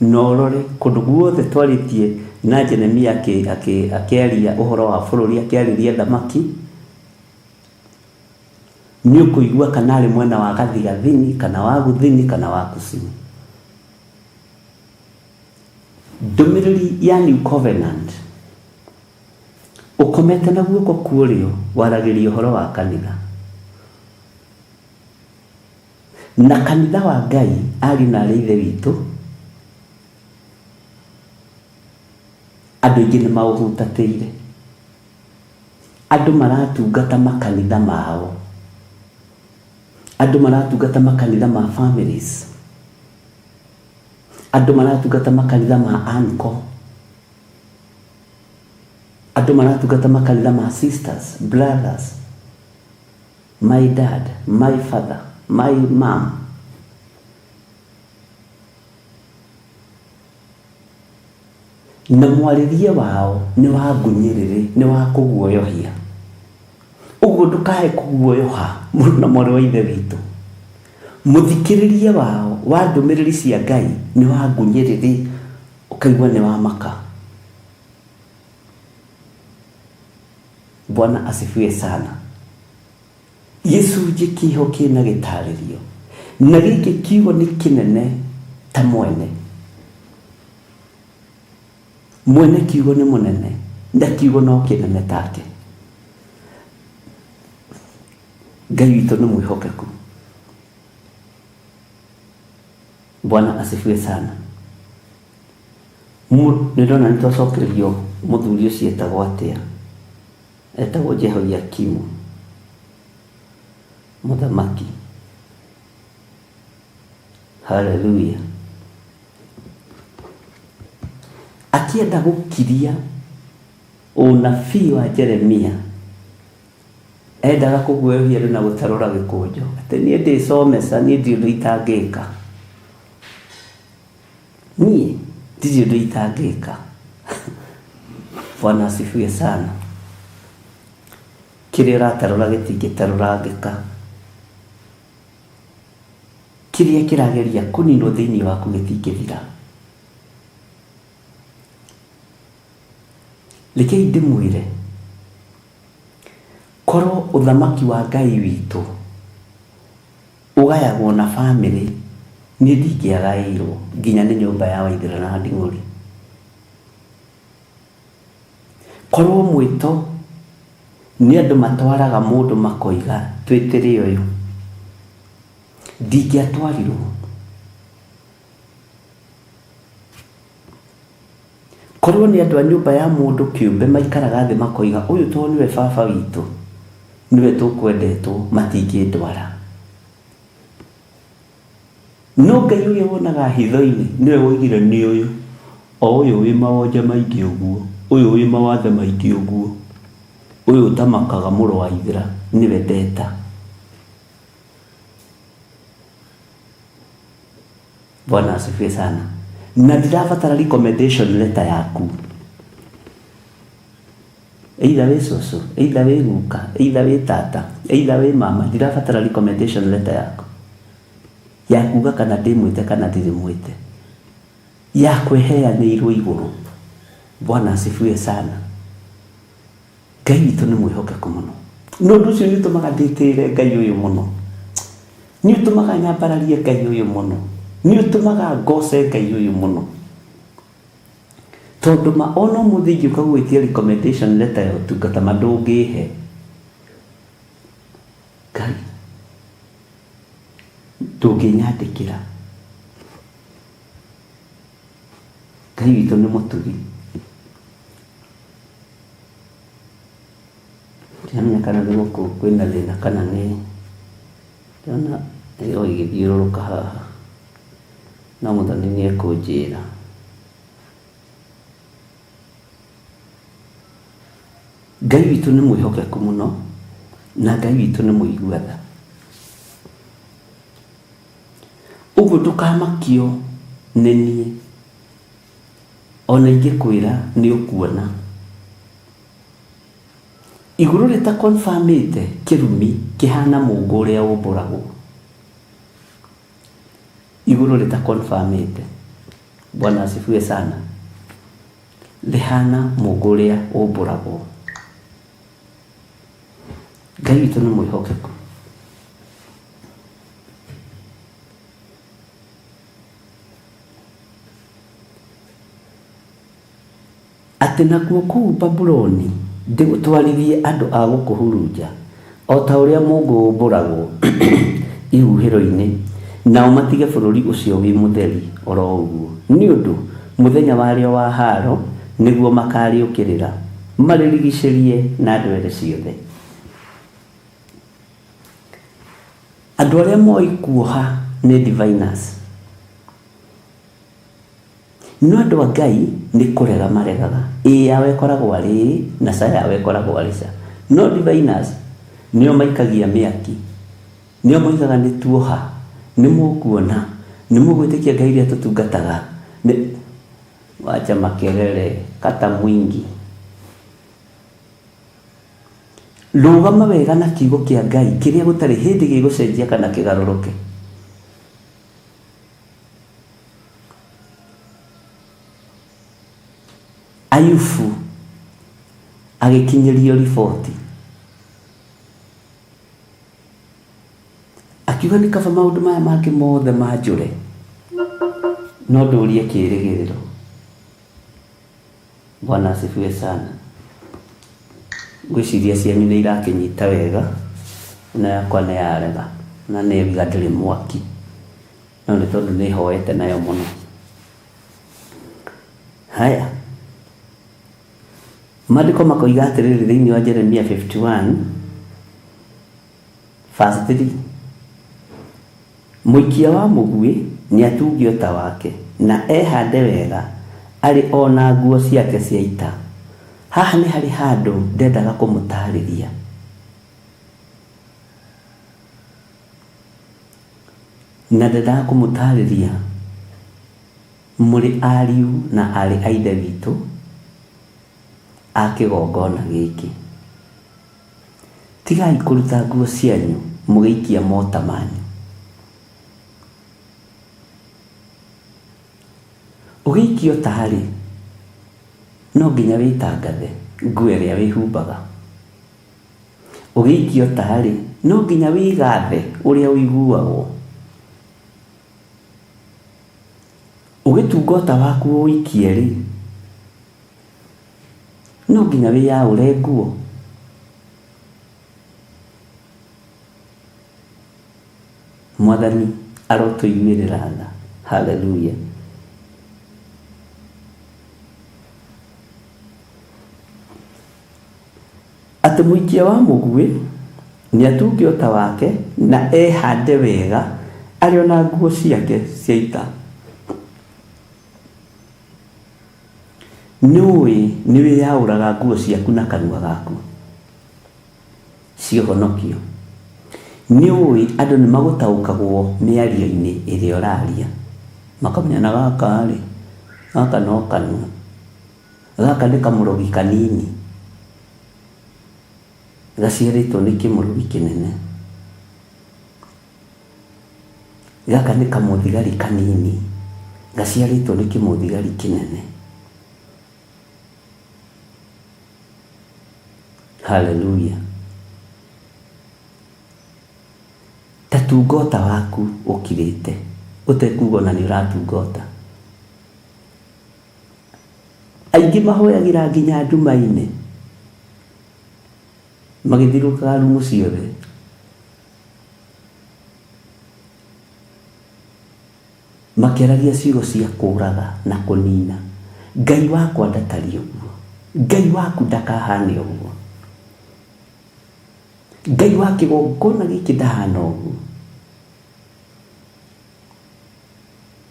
Na ũrore kũndũ guothe twarĩtie na Jeremia akĩaria ũhoro wa bũrũri, akĩarĩria athamaki, Nĩ ũkũigua kana arĩ mwena wa gathigathini kana wa gũthini kana wa kusini. Ndũmĩrĩri ya New Covenant, ũkomete na guoko kwa ũrĩo waragĩria ũhoro wa kanitha. Na kanitha wa Ngai, ariũ na aarĩ a Ithe witũ, andũ aingĩ nĩ maũhutatĩire. Andũ maratungata makanitha mao. Andũ maratungata makanitha ma families. Andũ maratungata makanitha ma uncle. Andũ maratungata makanitha ma sisters, brothers. My dad, my father, my mom. Na mwarĩrie wao nĩ wa ngunyĩrĩrĩ, nĩ wa kũguoyohia. Ũguo ndũkae kũguoyoha mũrũ na mwarĩ wa Ithe witũ. Mũthikĩrĩrie wao wa ndũmĩrĩri cia Ngai nĩ wa ngunyĩrĩrĩ, ũkaigua nĩ wa maka. Bwana asifiwe sana. Gĩcunjĩ kĩho kĩna gĩtarĩrio, na gĩkĩ kiugo nĩ kĩnene ta mwene. Mwene kiugo nĩ mũnene, na kiugo no kĩnene take. Ngai witũ nĩ mwĩhokeku. Bwana asifiwe sana. Nĩ ndona nĩ twacokerio mũthuri ũcio etagwo atĩa. Etagwo Jehoiakimu mũthamaki. Haleluya. Akĩenda gũkiria ũnabii wa Jeremia, endaga kũguoyohia andũ na gũtarũra gĩkũnjo, atĩ niĩ ndĩ comeca, niĩ ndirĩ ũndũ itangĩka. Niĩ ndirĩ ũndũ itangĩka. Bwana asifiwe sana. Kĩrĩa ũratarũra gĩtingĩtarũrangĩka. Kĩrĩa kĩrageria kũninwo thĩinĩ waku gĩtingĩthira. Rekei ndĩmwĩre, korwo ũthamaki wa Ngai witũ Ũgayagwo na famĩlĩ, niĩ ndingĩagaĩirwo nginya nĩ nyũmba ya Waithera na Nding'ũri. Korwo mwĩto nĩ andũ matwaraga mũndũ makoiga twĩtĩre ũyũ, ndingĩatwarirwo. Korwo nĩ andũ a nyũmba ya mũndũ kĩũmbe maikaraga thĩ makoiga ũyũ tondũ nĩwe baba witũ, nĩwe tũkwendetwo, matingĩndwara. No Ngai ũrĩa wonaga hitho-inĩ nĩwe woigire nĩ ũyũ, o ũyũ wĩ mawonje maingĩ ũguo, ũyũ wĩ mawathe maingĩ ũguo, ũyũ ũtamakaga mũrũ wa Ithira, nĩwe ndeta. Bwana asifiwe sana. Na ndirabatara recommendation letter yaku. Either wĩ cũcũ, either wĩ guka, either wĩ tata, either wĩ mama, ndirabatara recommendation letter yaku. Ya kuga kana ndĩ mwĩte kana ndirĩ mwĩte. Yakwa ĩheanĩirwo igũrũ. Bwana asifiwe sana. Ngai witũ nĩ mwĩhokeku mũno. Na ũndũ ũcio nĩ ũtũmaga ndĩtĩĩre Ngai ũyũ mũno. Nĩ ũtũmaga nyambararie Ngai ũyũ mũno. Nĩ ũtũmaga ngoce Ngai ũyũ mũno. Tondũ ma ona ũmũthĩ ingĩũka gũgwĩtia recommendation letter ya ũtungata ma ndũngĩhe. Ngai ndũngĩnyandĩkĩra. Ngai witũ nĩ mũtugi. Ndiramenya kana nĩ gũkũ kwĩna thĩna kana nĩ ndĩrona ĩyo ĩgĩthiũrũrũka haha, no Mũthoni nĩ ekũnjĩra. Ngai witũ nĩ mwĩhokeku mũno na Ngai witũ nĩ mũigua tha. Ũguo ndũkamakio nĩ niĩ. Ona ingĩkwĩra nĩ ũkuona. Igũrũ rĩta confirmĩte kĩrumi kĩhana mũngũ ũrĩa ũmbũragwo. Igũrũ rĩta confirmĩte. Bwana asifiwe sana. Rĩhana mũngũ ũrĩa ũmbũragwo. Ngai witũ nĩ mwĩhokeku. Atĩ nakuo kũu Babuloni ndĩgũtwarithie andũ a gũkũhurunja, o ta ũrĩa mũũngũ ũũmbũragwo ihuhĩro-inĩ, nao matige bũrũri ũcio wĩ mũtheri o ro ũguo, nĩ ũndũ mũthenya warĩo wa haaro nĩguo makarĩũkĩrĩra, marĩrigicĩrie na ndwere ciothe. Andũ arĩa moĩ kuoha nĩ diviners. No andũ a Ngai nĩ kũrega maregaga. Ĩĩ yao ĩkoragwo arĩ ĩĩ na ca yao ĩkoragwo arĩ ca. No diviners nĩo maikagia mĩaki. Nĩo moigaga nĩ tuoha, nĩ mũkuona, nĩ mũgwĩtĩkia Ngai ũrĩa tũtungataga. Nĩ... Wacha makelele, kata mwingi. Rũgama wega na kiugo kĩa Ngai kĩrĩa gũtarĩ hĩndĩ gĩgũcenjia kana kĩgarũrũke. Ayubu agĩkinyĩrio riboti akiuga nĩ kaba maũndũ maya mangĩ mothe manjũre no ndũrie kĩĩrĩgĩrĩro. Bwana asifiwe sana. Ngwĩciria cianyu nĩ irakĩnyita wega, ĩno yakwa nĩ yarega na nĩ yoiga ndĩrĩ mwaki, no nĩ tondũ nĩ hoete nayo mũno. Haya, maandĩko makoiga atĩrĩrĩ thĩinĩ wa Jeremia 51 Verse 3, Mũikia wa mũguĩ nĩatunge ũta wake, na ehande wega, arĩ o na nguo ciake cia ita. Haha nĩ harĩ handũ ndendaga kũmũtaarĩria. Na ndendaga kũmũtaarĩria mũrĩ ariũ na aarĩ a Ithe witũ a kĩgongona gĩkĩ. Tigai kũruta nguo cianyu mũgĩikia mota manyu. Ũgĩikia ũta-rĩ, no nginya wĩtangathe nguo ĩrĩa wĩhumbaga. Ũgĩikia ũta-rĩ, no nginya wĩgathe ũrĩa ũiguagwo. Ũgĩtunga ũta waku ũũikie-rĩ, No nginya wĩyaũre nguo? Mwathani arotũiguĩrĩra tha. Hallelujah. Atĩ mũikia wa mũguĩ nĩatunge ũta wake na ehande wega arĩ o na nguo ciake cia ita. Nĩũĩ nĩwĩyaũraga nguo ciaku na kanua gaku cia ũhonokio? Nĩũĩ andũ nĩmagũtaũkagwo mĩario-inĩ ĩrĩa ũraria, makamenya na gaka-rĩ, gaka no kanua, gaka nĩ kamũrogi kanini gaciarĩtwo nĩ kĩmũrogi kĩnene. Gaka nĩ kamũthigari kanini gaciarĩtwo nĩ kĩmũthigari kĩnene. Haleluya. Ta tunga ũta waku ũkirĩte ũtekuga ona nĩ ũratunga ũta. Aingĩ mahoyagĩra nginya nduma-inĩ magĩthiũrũrũkaga rumu ciothe. Makĩaragia ciugo cia kũũraga na kũniina. Ngai wakwa ndatariĩ ũguo. Ngai waku ndakahane ũguo. Ngai wa kĩgongona gĩkĩ ndahana ũguo.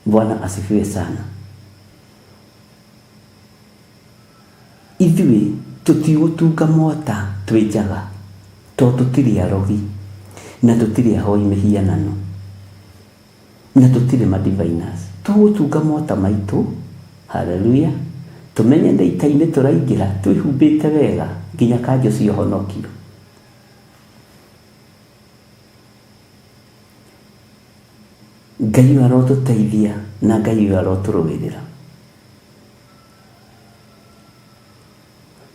Bwana asifiwe sana. Ithuĩ tũtigũtunga mota twĩ njaga tondũ tũtirĩ arogi na tũtirĩ ahoi mĩhianano na tũtirĩ ma diviners. Tũgũtunga mota maitũ, hallelujah, tũmenye nĩ ita-inĩ tũraingĩra twĩhumbĩte wega nginya kanjũ cia ũhonokio. Ngai ũyũ arotũteithia na Ngai ũyũ arotũrũĩrĩra.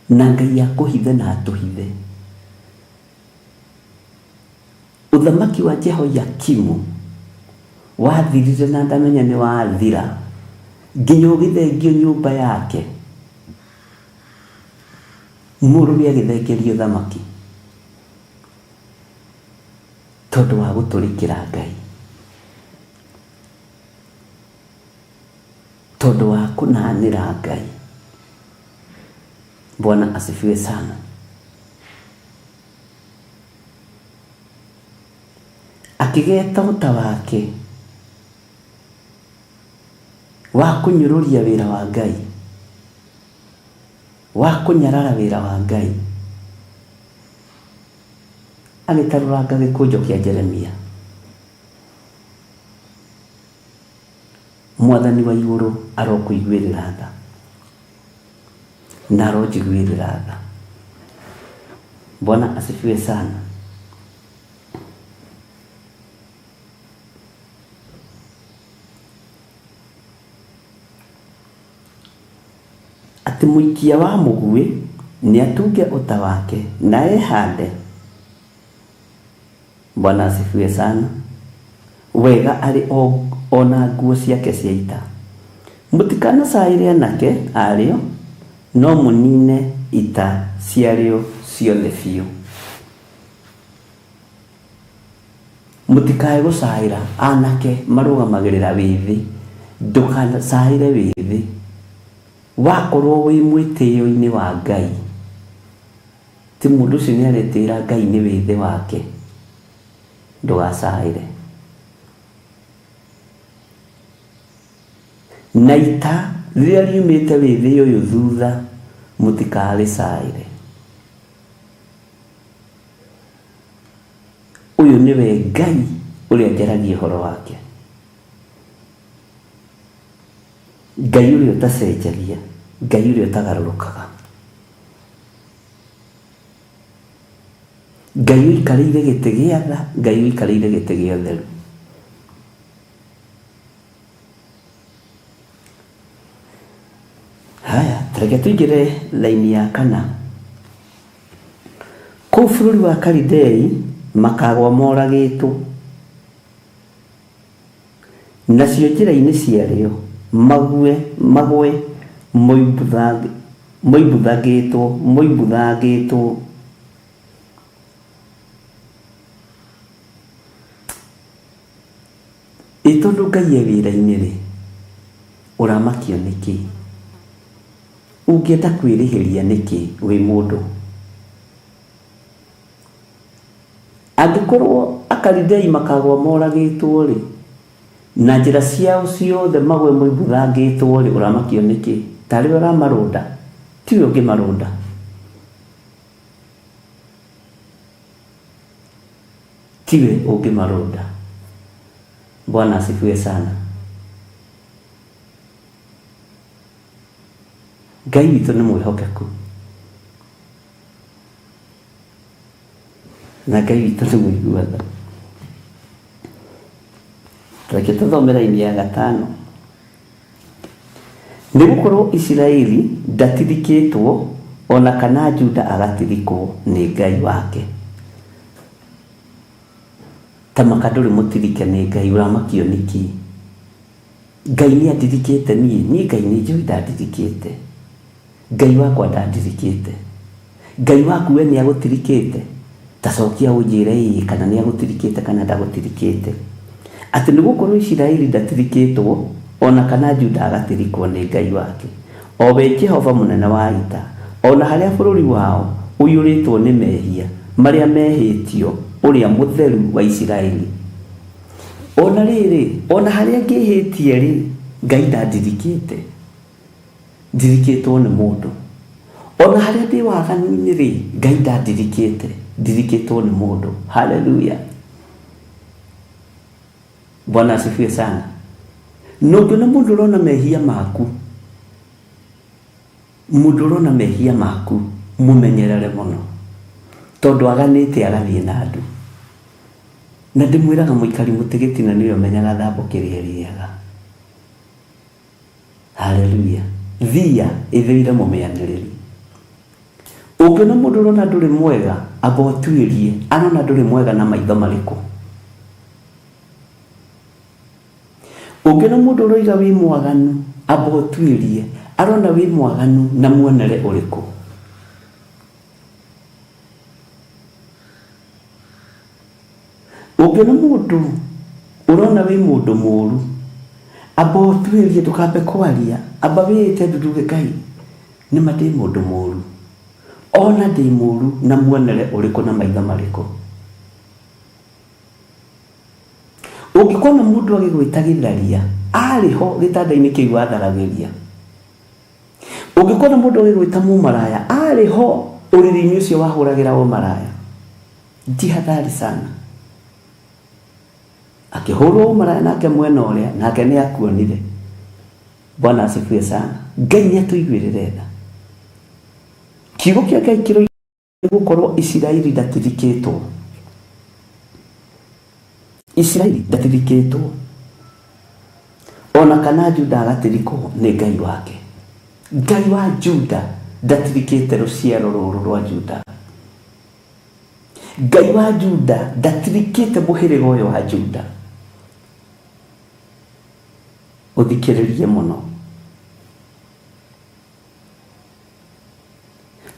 Na Ngai akũhithe na atũhithe. Ũthamaki wa Jehoiakimu wathirire na ndamenya nĩ wathira nginya ũgĩthengio nyũmba yake. Mũrũwe agĩthengeria ũthamaki tondũ wa gũtũrĩkĩra Ngai, tondũ wa kũnanĩra Ngai. Bwana asifiwe sana. Akĩgeta ũta wake wa kũnyũrũria wĩra wa Ngai, wa kũnyarara wĩra wa Ngai, agĩtarũranga gĩkũnjo kĩa Jeremia. Mwathani wa igũrũ arokũiguĩrĩra tha na aronjiguĩrĩra tha. Bwana asifiwe sana. Atĩ mũikia wa mũguĩ nĩatunge ũta wake na ehande, Bwana asifiwe sana, wega arĩ o, o na nguo ciake cia ita. Mũtikanacaĩre anake arĩo, no mũnine ita ciarĩo ciothe biũ. Mũtikae gũcaĩra anake marũgamagĩrĩra wĩthĩ, ndũkacaĩre wĩthĩ. Wakorwo wĩ mwĩtĩo-inĩ wa Ngai, ti mũndũ ũcio nĩ aretĩĩra Ngai nĩ wĩthĩ wake, ndũgacaĩre. Na ita rĩrĩa riumĩte wĩthĩ ũyũ thutha, mũtikarĩcaĩre. Ũyũ nĩwe Ngai ũrĩa njaragia ũhoro wake. Ngai ũrĩa ũtacenjagia, Ngai ũrĩa ũtagarũrũkaga. Ngai ũikarĩire gĩtĩ gĩa tha, Ngai ũikarĩire gĩtĩ gĩa ũtheru. Haya, tareke tũingĩre raini ya kana. Kũu bũrũri wa Kalidei makaagwa moragĩtwo, nacio njĩra-inĩ ciarĩo mague magwe moimbuthangĩtwo moimbuthangĩtwo. Ĩ tondũ Ngai e wĩra-inĩ-rĩ, ũramakio nĩkĩ? Ũngĩenda kwĩrĩhĩria nĩkĩ wĩ mũndũ? Angĩkorwo Akalidei makaagũa moragĩtwo-rĩ, na njĩra ciao ciothe magũe moimbuthangĩtwo-rĩ, ũramakio nĩkĩ? Taarĩ we ũramarũnda? Tiwe ũngĩmarũnda. Tiwe ũngĩmarũnda. Bwana asifiwe sana. Ngai witũ nĩ mwĩhokeku. Na Ngai witũ nĩ mũigua tha. Reke tũthome raini ya gatano. Nĩ gũkorwo Isiraeli ndatirikĩtwo, o na kana Juda agatirikwo nĩ Ngai wake. Ta maka ndũrĩ mũtirike nĩ Ngai, ũramakio nĩkĩ? Ngai nĩ andirikĩte niĩ? Niĩ Ngai nĩ njũĩ ndandirikĩte. Ngai wakwa ndandirikĩte. Ngai waku we nĩ agũtirikĩte? Ta cokia ũnjĩre ĩĩ kana nĩ agũtirikĩte kana ndagũtirikĩte. Atĩ nĩ gũkorwo Isiraeli ndatirikĩtwo, o na kana Juda agatirikwo nĩ Ngai wake, o we Jehova mũnene wa ita, o na harĩa bũrũri wao ũiyũrĩtwo nĩ mehia marĩa mehĩtio Ũrĩa Mũtheru wa Isiraeli. O na rĩrĩ, o na harĩa ngĩhĩtie-rĩ, Ngai ndandirikĩte. Ndirikĩtwo nĩ mũndũ. O na harĩa ndĩ waganu-inĩ-rĩ, Ngai ndandirikĩte, ndirikĩtwo nĩ mũndũ. Haleluya! Bwana asifiwe sana. Na ũngĩona mũndũ ũrona mehia maku, mũndũ ũrona mehia maku, mũmenyerere mũno, tondũ aganĩte agathiĩ na andũ. Na ndĩmwĩraga mũikari mũtĩ gĩtina nĩwe ũmenyaga thambo kĩrĩa ĩrĩaga. Haleluya. Thia ĩthũire mũmĩanĩrĩri. Ũngĩona mũndũ ũrona ndũrĩ mwega, amba ũtuĩrie arona ndũrĩ mwega na maitho marĩkũ. Ũngĩona mũndũ ũroiga wĩ mwaganu, amba ũtuĩrie arona wĩ mwaganu na muonere ũrĩkũ. Ũngĩona mũndũ ũrona wĩ mũndũ mũru, amba ũtuĩrie ndũkambe kwaria, amba wĩĩte ndundu uge Ngai nĩma ndĩ mũndũ mũru, ona ndĩ mũru na muonere ũrĩkũ na maitho marĩkũ. Ũngĩkona mũndũ agĩgwĩta gĩtharia, arĩ ho gĩtanda-inĩ kĩu watharagĩria. Ũngĩkona mũndũ agĩgwĩta mũmaraya, arĩ ho ũrĩrĩ-inĩ ũcio wahũragĩra ũmaraya. Jihadhari sana. Akĩhũrwo ũmaraya nake mwena ũrĩa, nake nĩ akuonire. Bwana asifiwe sana. Ngai nĩ atũiguĩrĩre tha. Kiugo kĩa Ngai kĩroiga nĩgũkorwo Isiraeli ndatirikĩtwo. Isiraeli ndatirikĩtwo. Ona kana Juda agatirikwo nĩ Ngai wake. Ngai wa Juda ndatirikĩte rũciaro rũrũ rwa Juda. Ngai wa Juda ndatirikĩte mũhĩrĩga ũyũ wa Juda. Ũthikĩrĩrie mũno.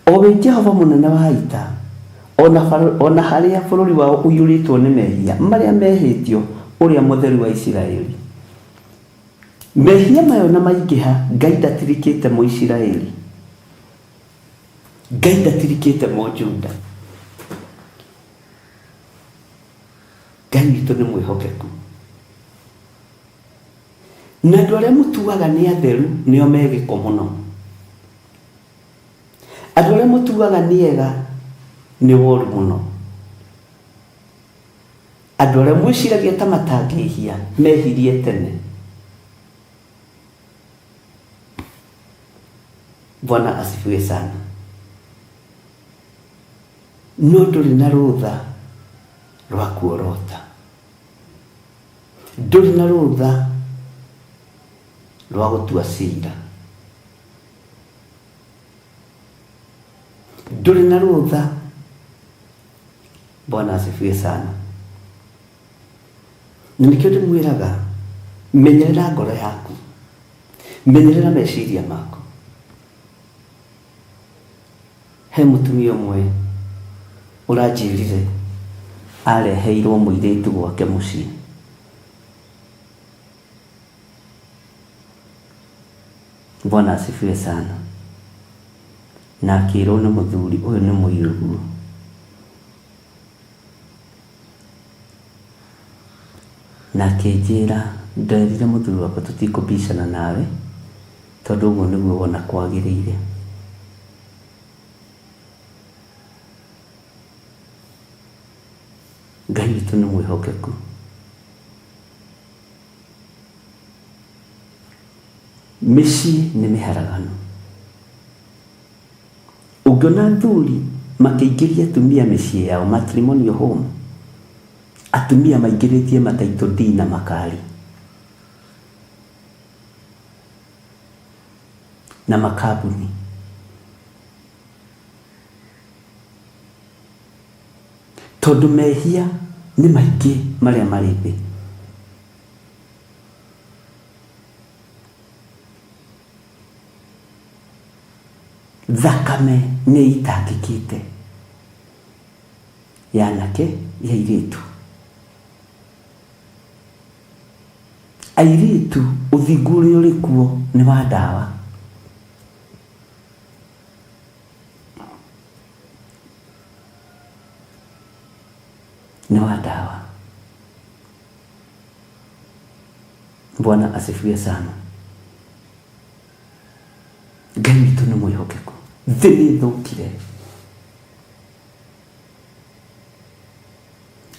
O we Jehova mũnene wa ita, o na o na harĩa bũrũri wao ũiyũrĩtwo nĩ mehia marĩa mehĩtio Ũrĩa Mũtheru wa Isiraeli. Mehia maya o na maingĩha, Ngai ndatirikĩte Mũisiraeli. Ngai ndatirikĩte Mũjuda. Ngai witũ nĩ mwĩhokeku. Na andũ arĩa mũtuaga nĩ atheru nĩo me gĩko mũno. Andũ arĩa mũtuaga nĩ ega nĩ woru mũno. Andũ arĩa mwĩciragia ta matangĩhia mehirie tene. Bwana asifiwe sana. No ndũrĩ na rũtha rwa kuorota. Ndũrĩ na rũtha rwa gũtua cira. Ndũrĩ na rũtha. Bwana asifiwe sana. Na nĩkĩo ndĩmwĩraga, menyerera ngoro yaku, menyerera meciria maku. He mũtumia ũmwe ũranjĩrire areheirwo mũirĩtu gwake mũciĩ. Bwana asifiwe sana. Na akĩrwo nĩ mũthuri ũyũ nĩ mũirũguo. Na akĩnjĩra nderire mũthuri wakwa tũtikũbicana nawe tondũ ũguo nĩguo wona kwagĩrĩire. Ngai witũ nĩ mwĩhokeku. Mĩciĩ nĩ mĩharaganu. Ũngĩona athuri makĩingĩria atumia mĩciĩ yao, matrimonial home, atumia maingĩrĩtie ma title deed na makari. Na makambuni. Tondũ mehia nĩ maingĩ marĩa marĩ thĩ. Thakame nĩ ĩitangĩkĩte ya anake, ya airĩtu. Airĩtu ũthingu ũrĩa ũrĩ kuo nĩ wa ndawa. Nĩ wa ndawa. Bwana asifiwe sana. Ngai witũ nĩ mwĩhokeku. Thĩ nĩ ĩthũkire.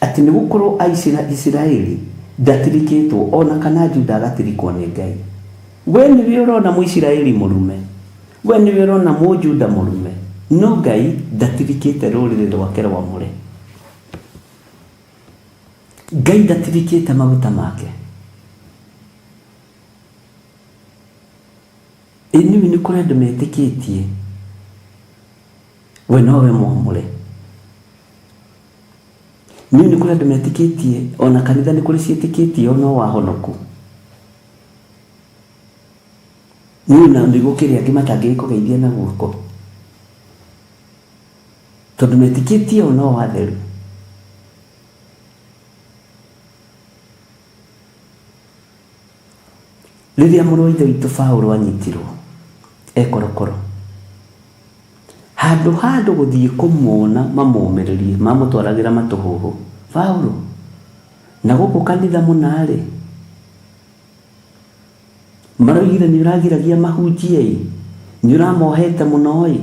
Atĩ nĩ gũkorwo Isiraeli ndatirikĩtwo o na kana Juda agatirikwo nĩ Ngai. We nĩwe ũrona Mũisiraeli mũrume, we nĩwe ũrona Mũjuda mũrume, no Ngai ndatirikĩte rũrĩrĩ rwake rwamũre. Ngai ndatirikĩte maguta make. Ĩ nĩũĩ nĩ kũrĩ andũ metĩkĩtie we nowe mwamũre. Nĩũĩ nĩ kũrĩ andũ metĩkĩtie ona kanitha nĩ kũrĩ ciĩtĩkĩtie o no wahonoku. Nĩũĩ na nĩ gũkĩrĩ angĩ matangĩgĩkũgeithia na guoko tondũ metĩkĩtie o no watheru. Rĩrĩa mũrũ wa Ithe witũ Paulo anyitirwo e korokoro, handũ ha andũ gũthiĩ kũmuona mamũmĩrĩrie, mamũtwaragĩra matũhũhũ. Paulo, na gũkũ kanitha mũna-rĩ, maroigire nĩ ũragiragia mahunjie-ĩ, nĩ ũramohete mũno-ĩ,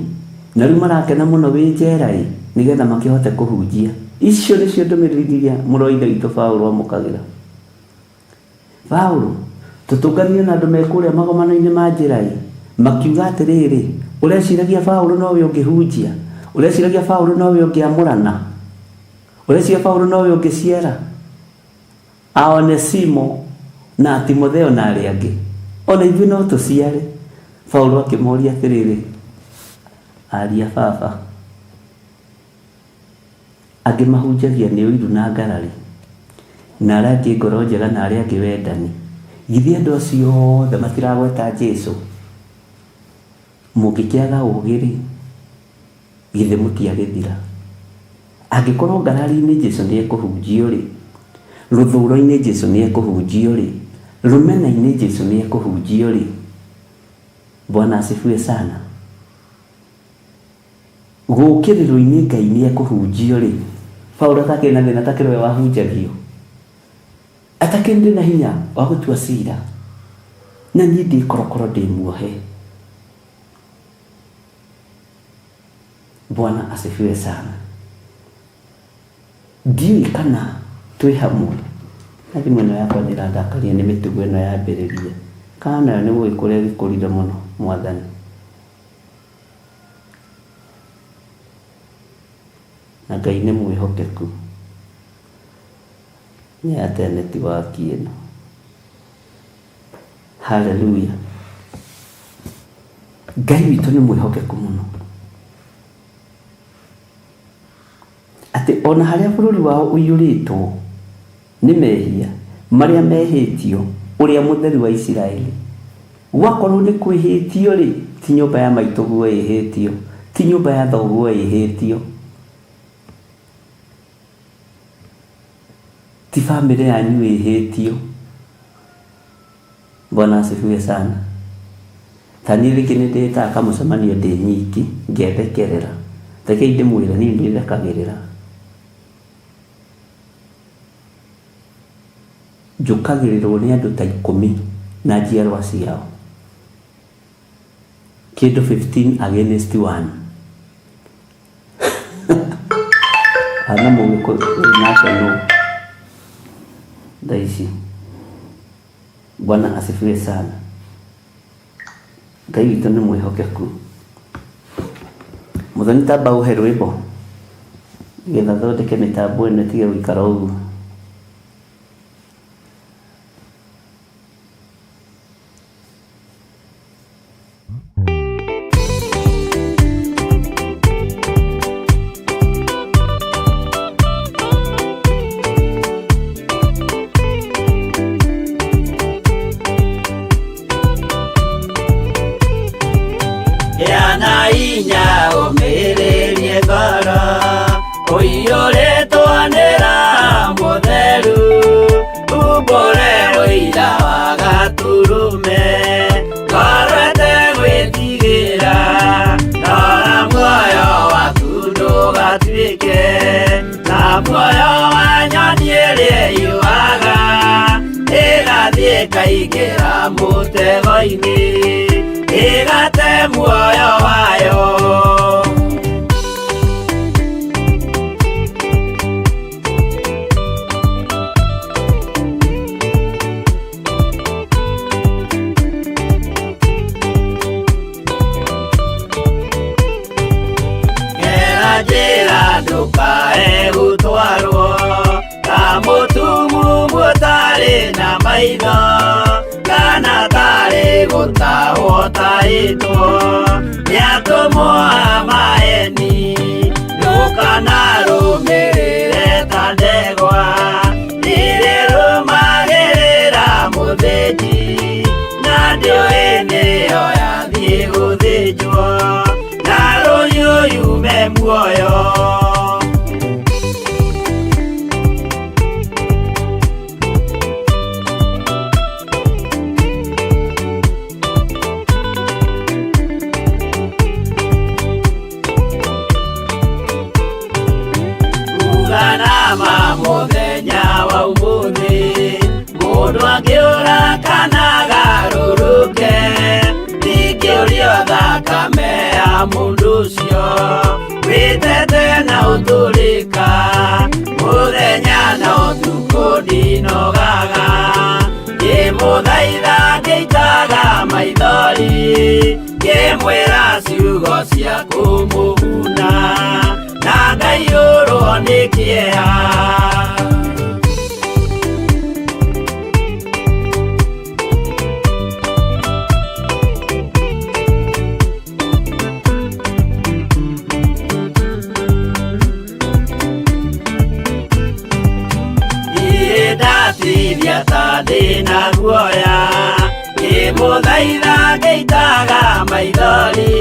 na rĩu marakena mũno wĩ njera-ĩ, nĩgetha makĩhote kũhunjia. Icio nĩcio ndũmĩrĩri iria mũrũ wa Ithe witũ Paulo amũkagĩra. Paũlũ, tũtũnganire na andũ me kũrĩa magomano-inĩ ma njĩra-ĩ, makiuga atĩrĩrĩ, ũreciragia Paũlũ nowe ũngĩhunjia? Ũreciragia Paũlũ nowe ũngĩamũrana? Ũreciria Paũlũ nowe ũngĩciara a Onesimo na a Timotheo na arĩa angĩ? O na ithuĩ no tũciare. Paũlũ akĩmoria atĩrĩrĩ, Ariũ a baba, Angĩ mahunjagia nĩ ũiru na ngarari, na arĩa angĩ ngoro njega na arĩa angĩ wendani. Githĩ andũ acio othe matiragweta Jesu? Mũngĩkĩaga ũũgĩ-rĩ, githĩ mũtiagĩthira? Angĩkorwo ngarari-inĩ Jesu nĩ ekũhunjio-rĩ, rũthũũro-inĩ Jesu nĩ ekũhunjio-rĩ, rũmena-inĩ Jesu nĩ ekũhunjio-rĩ, Bwana asifiwe sana. Gũũkĩrĩrwo-inĩ Ngai nĩekũhunjio-rĩ, Paũlũ atakĩrĩ na thĩna atakĩrĩ we wahunjagio? Atakĩrĩ na hinya wa gũtua cira? Na niĩ ndĩ korokoro ndĩ muohe. Bwana asifiwe sana. Ndiũĩ kana twĩ hamwe. Na thimũ ĩno yakwa nĩ ĩrandakaria nĩ mĩtugo ĩno yambĩrĩria. Kana nayo nĩ gũgĩkũra ĩgĩkũrire mũno, Mwathani. Na Ngai nĩ mwĩhokeku. Nĩ yate netiwaki ĩno. Hallelujah. Ngai witũ nĩ mwĩhokeku mũno. Atĩ ona harĩa bũrũri wao ũiyũrĩtwo nĩ mehia marĩa mehĩtio Ũrĩa Mũtheru wa Isiraeli. Gwakorwo nĩ kwĩhĩtio-rĩ, ti nyũmba ya maitũguo ĩhĩtio, ti nyũmba ya thoguo ĩhĩtio, ti bamĩrĩ yanyu ĩhĩtio. Bwana asifiwe sana. Ta niĩ rĩngĩ nĩ ndĩtaga kamũcemanio ndĩ nyiki ngethekerera. Rekei ndĩmwĩre niĩ ndĩthekagĩrĩra. Njũkagĩrĩrwo nĩ andũ ta ikũmi na njiarwa ciao. Kĩndũ 15 against 1. Ana mũgĩkũyũ nake nũ thaa ici. Bwana asifiwe sana. Ngai witũ nĩ mwĩhokeku. Mũthoni tamba ũhe rwĩmbo nĩgetha thondeke mĩtambo ĩno ĩtige gũikara ũguo. Gĩa na hinya ũmĩrĩrie ngoro ũiyũrĩtwo nĩ Roho Mũtheru umbũre ũira wa Gatũrũme ngoro ĩtegwĩtigĩra rora muoyo waku ndũgatuĩke na muoyo wa nyoni ĩrĩa ĩyuaga ĩgathiĩ ĩkaingĩra mũtego-inĩ ĩgate muoyo wayo. Gera njĩra ndũkae gũtwarwo ta mũtumumu ũtarĩ na maitho kana tarĩ gũtahwo tahĩtwo nĩ atũmwo a maeni ndũkanarũmĩrĩre ta ndegwa irĩrũmagĩrĩra mũthĩnji na ndĩũĩ nĩyo yathiĩ gũthĩnjwo na rũhiũ yume muoyo. Mũndũ angĩũra kana agarũrũke, ndingĩũrio thakame ya mũndũ ũcio. Wĩtete na ũtũrĩka, mũthenya na ũtukũ ndinogaga. Ngĩmũthaitha ngĩitaga maithori, ngĩmwĩra ciugo cia kũmũguna, na ngaiyũrwo nĩ kĩeha. Niĩ ndatithia ta ndĩna guoya, ngĩmũthaitha ngĩitaga maithori,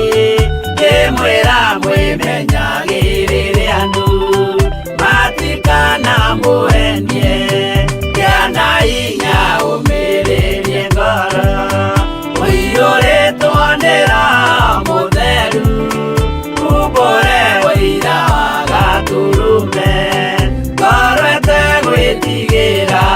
ngĩmwĩra mwĩmenyagĩrĩre andũ, matikanamũhenie, gĩa na hinya ũmĩrĩrie ngoro, ũiyũrĩtwo nĩ Roho Mũtheru, umbũre ũira wa Gatũrũme, ngoro ĩtegwĩtigĩra.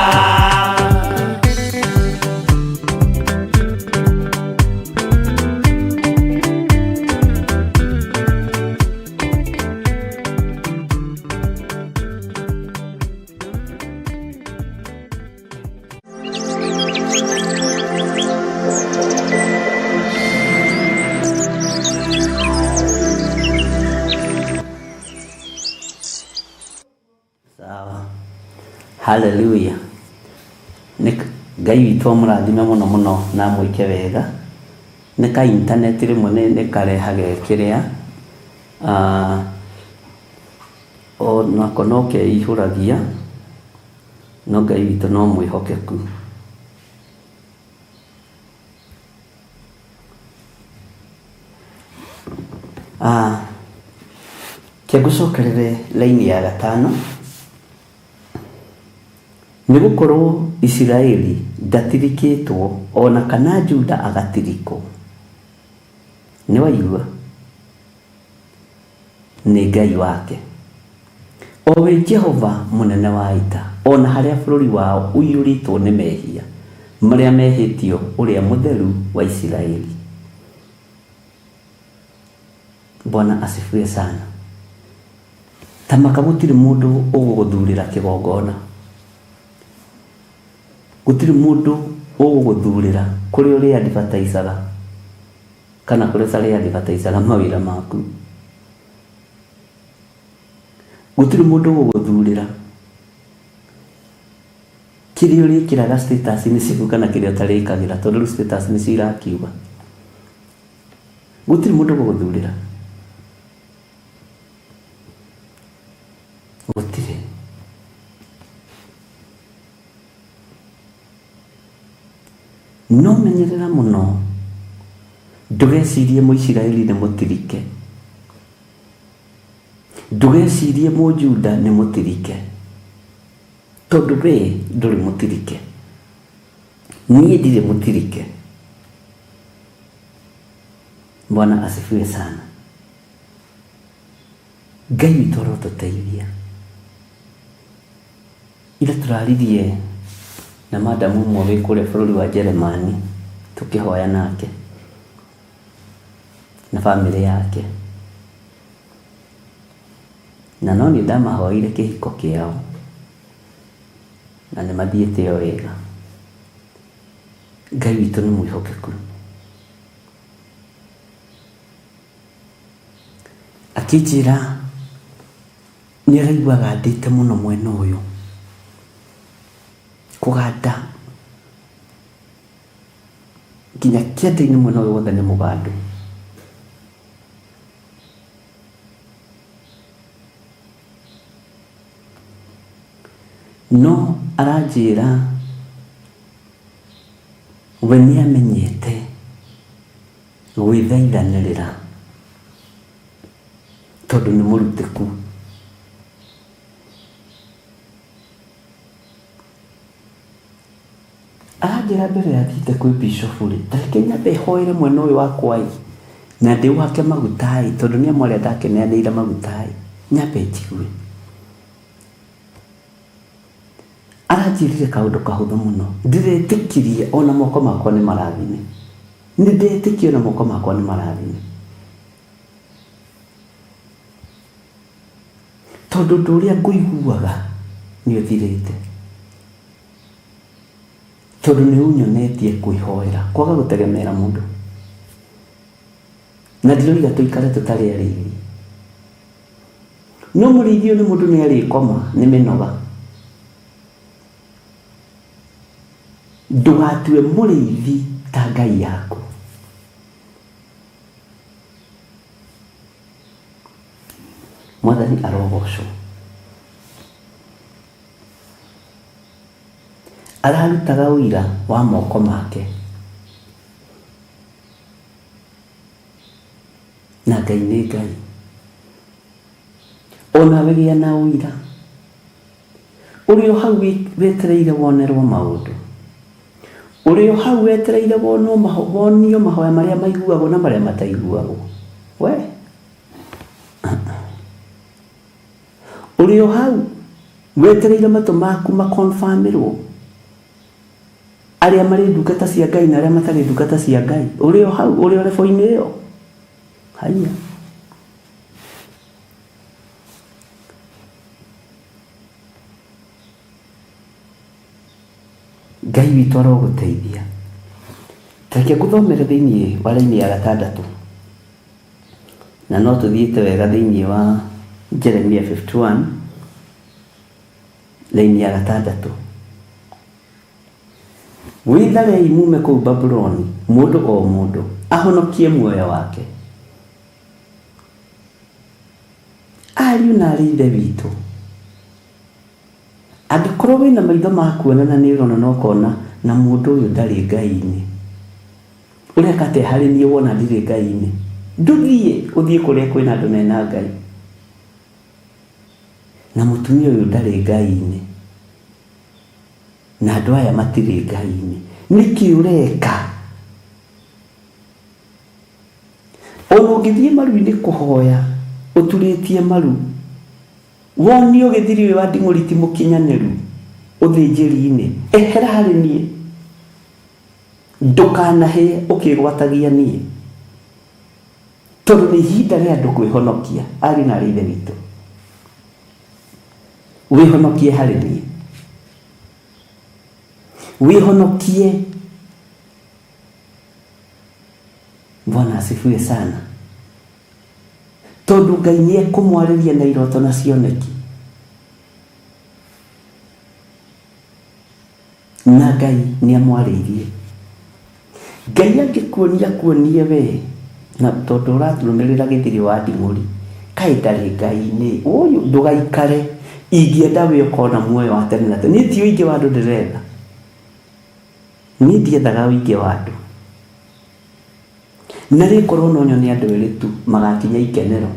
Sawa. Haleluya. Nĩ Ngai witũ amũrathime mũno mũno na amwĩke wega. Nĩ ka internet rĩmwe nĩ nĩ karehage kĩrĩa ah, onako no keihũragia no Ngai witũ no mwĩhokeku. Ah, Ke ngũcokerere laini ya gatano. Nĩ gũkorũo Isiraeli ndatirikĩtwo, o na kana Juda agatirikwo. Nĩ waigua? Nĩ Ngai wake, o we Jehova mũnene wa ita, o na harĩa bũrũri wao ũiyũrĩtwo nĩ mehia marĩa mehĩtio Ũrĩa Mũtheru wa Isiraeli. Bwana asifiwe sana. Ta maka gũtirĩ mũndũ ũgũgũthurĩra kĩgongona. Gũtirĩ mũndũ ũgũgũthurĩra kũrĩa ũrĩ advertisaga kana kũrĩa ũtarĩ advertisaga mawĩra maku. Gũtirĩ mũndũ ũgũgũthurĩra kĩrĩa ũrĩkĩraga status-inĩ ciaku kana kĩrĩa ũtarĩkagĩra tondũ rĩu status nĩcio irakiuga. Gũtirĩ mũndũ ũgũgũthurĩra. Gũtirĩ. No menyerera mũno ndũgecirie Mũisiraeli nĩ mũtirike. Ndũgecirie Mũjuda nĩ mũtirike. Tondũ we ndũrĩ mũtirike. Niĩ ndirĩ mũtirike. Bwana asifiwe sana. Ngai witũ arotũteithia. Ira tũraririe na madamu ũmwe wĩ kũrĩa bũrũri wa Jeremani tũkĩhoya nake na bamĩrĩ yake. Na no niĩ ndamahoeire kĩhiko kĩao na nĩ mathiĩte o wega. Ngai witũ nĩ mwĩhokeku. Akĩnjĩra nĩ araigua agandĩte mũno mwena ũyũ, kũganda nginya kĩanda-inĩ mwena ũyũ wothe nĩ mũgandu. No aranjĩra we nĩ amenyete gwĩthaithanĩrĩra tondũ nĩ mũrutĩku. Aranjĩra mbere ya thiĩte kwĩ bishop rĩ, ta reke nyambe hoere mwena ũyũ wakwa ĩ, na ndĩũhake maguta ĩ, tondũ nĩ amwe arĩa ndakĩneanĩire maguta ĩ, nyambe njigue. Aranjĩrire kaũndũ kahũthũ mũno, ndĩretĩkirie ona moko makwa nĩ marathime. Nĩ ndetĩkia ona moko makwa nĩ marathime. Tondũ ũndũ ũrĩa ngũiguaga nĩ ũthirĩte. Tondũ nĩ ũnyonetie kwĩhoera, kwaga gũtegemera mũndũ. Na ndiroiga tũikare tũtarĩ arĩithi. No mũrĩithi ũyũ nĩ mũndũ nĩ arĩkoma nĩ mĩnoga. Ndũgatue mũrĩithi ta Ngai yaku. Mwathani arogocwo. Ararutaga ũira wa moko make. Na Ngai nĩ Ngai. Onawe gĩa na ũira. Ũrĩ o hau wetereire wonerwo maũndũ. Ũrĩ o hau wetereire wonwo wonio mahoya marĩa maiguagwo na marĩa mataiguagwo. We! Ũrĩ o hau wetereire matũ maku makonbamĩrwo arĩa marĩ ndungata cia Ngai na arĩa matarĩ ndungata cia Ngai. Ũrĩ o hau ũrĩ o rebo-inĩ ĩyo. Haiya. Ngai witũ arogũteithia. Tareke ngũthomere thĩinĩ wa raini ya gatandatũ. Na no tũthiĩte wega thĩinĩ wa Jeremia 51 raini ya gatandatũ. Wĩtharei mume kũu Babuloni, mũndũ o mũndũ ahonokie muoyo wake. Ariũ na aarĩ a Ithe witũ, angĩkorwo wĩna maitho ma kuona na nĩ ũrona na ũkona na mũndũ ũyũ ndarĩ Ngai-inĩ, ũreka atĩa harĩ niĩ wona ndirĩ Ngai-inĩ? Ndũthiĩ, ũthiĩ kũrĩa kwĩna andũ mena Ngai. Na mũtumia ũyũ ndarĩ Ngai-inĩ, na andũ aya matirĩ Ngai-inĩ, nĩkĩ ũreka? Ona ũngĩthiĩ maru-inĩ kũhoya ũturĩtie maru, wonio gĩthiri ũyũ wa nding'ũri ti mũkinyanĩru ũthĩnjĩri-inĩ, ehera harĩ niĩ. Ndũkanahĩe ũkĩgwatagia niĩ. Tondũ nĩ ihinda rĩa andũ kwĩhonokia, ariũ na aarĩ a Ithe witũ. Wĩhonokie harĩ niĩ. Wĩhonokie. Bwana asifiwe sana. Tondũ Ngai nĩ ekũmwarĩria na iroto na cioneki. Na Ngai nĩ amwarĩirie. Ngai angĩkuonia akuonie we na tondũ ũrarũmĩrĩra gĩthiri wa nding'ũri kaĩ ndarĩ Ngai-inĩ ũyũ ndũgaikare ingĩenda we ũkona muoyo wa tene na tene. Niĩ ti ũingĩ wa andũ ndĩretha. Niĩ ndiethaga ũingĩ wa andũ. Na rĩkorwo no nyone andũ erĩ tu magakinya ikenero,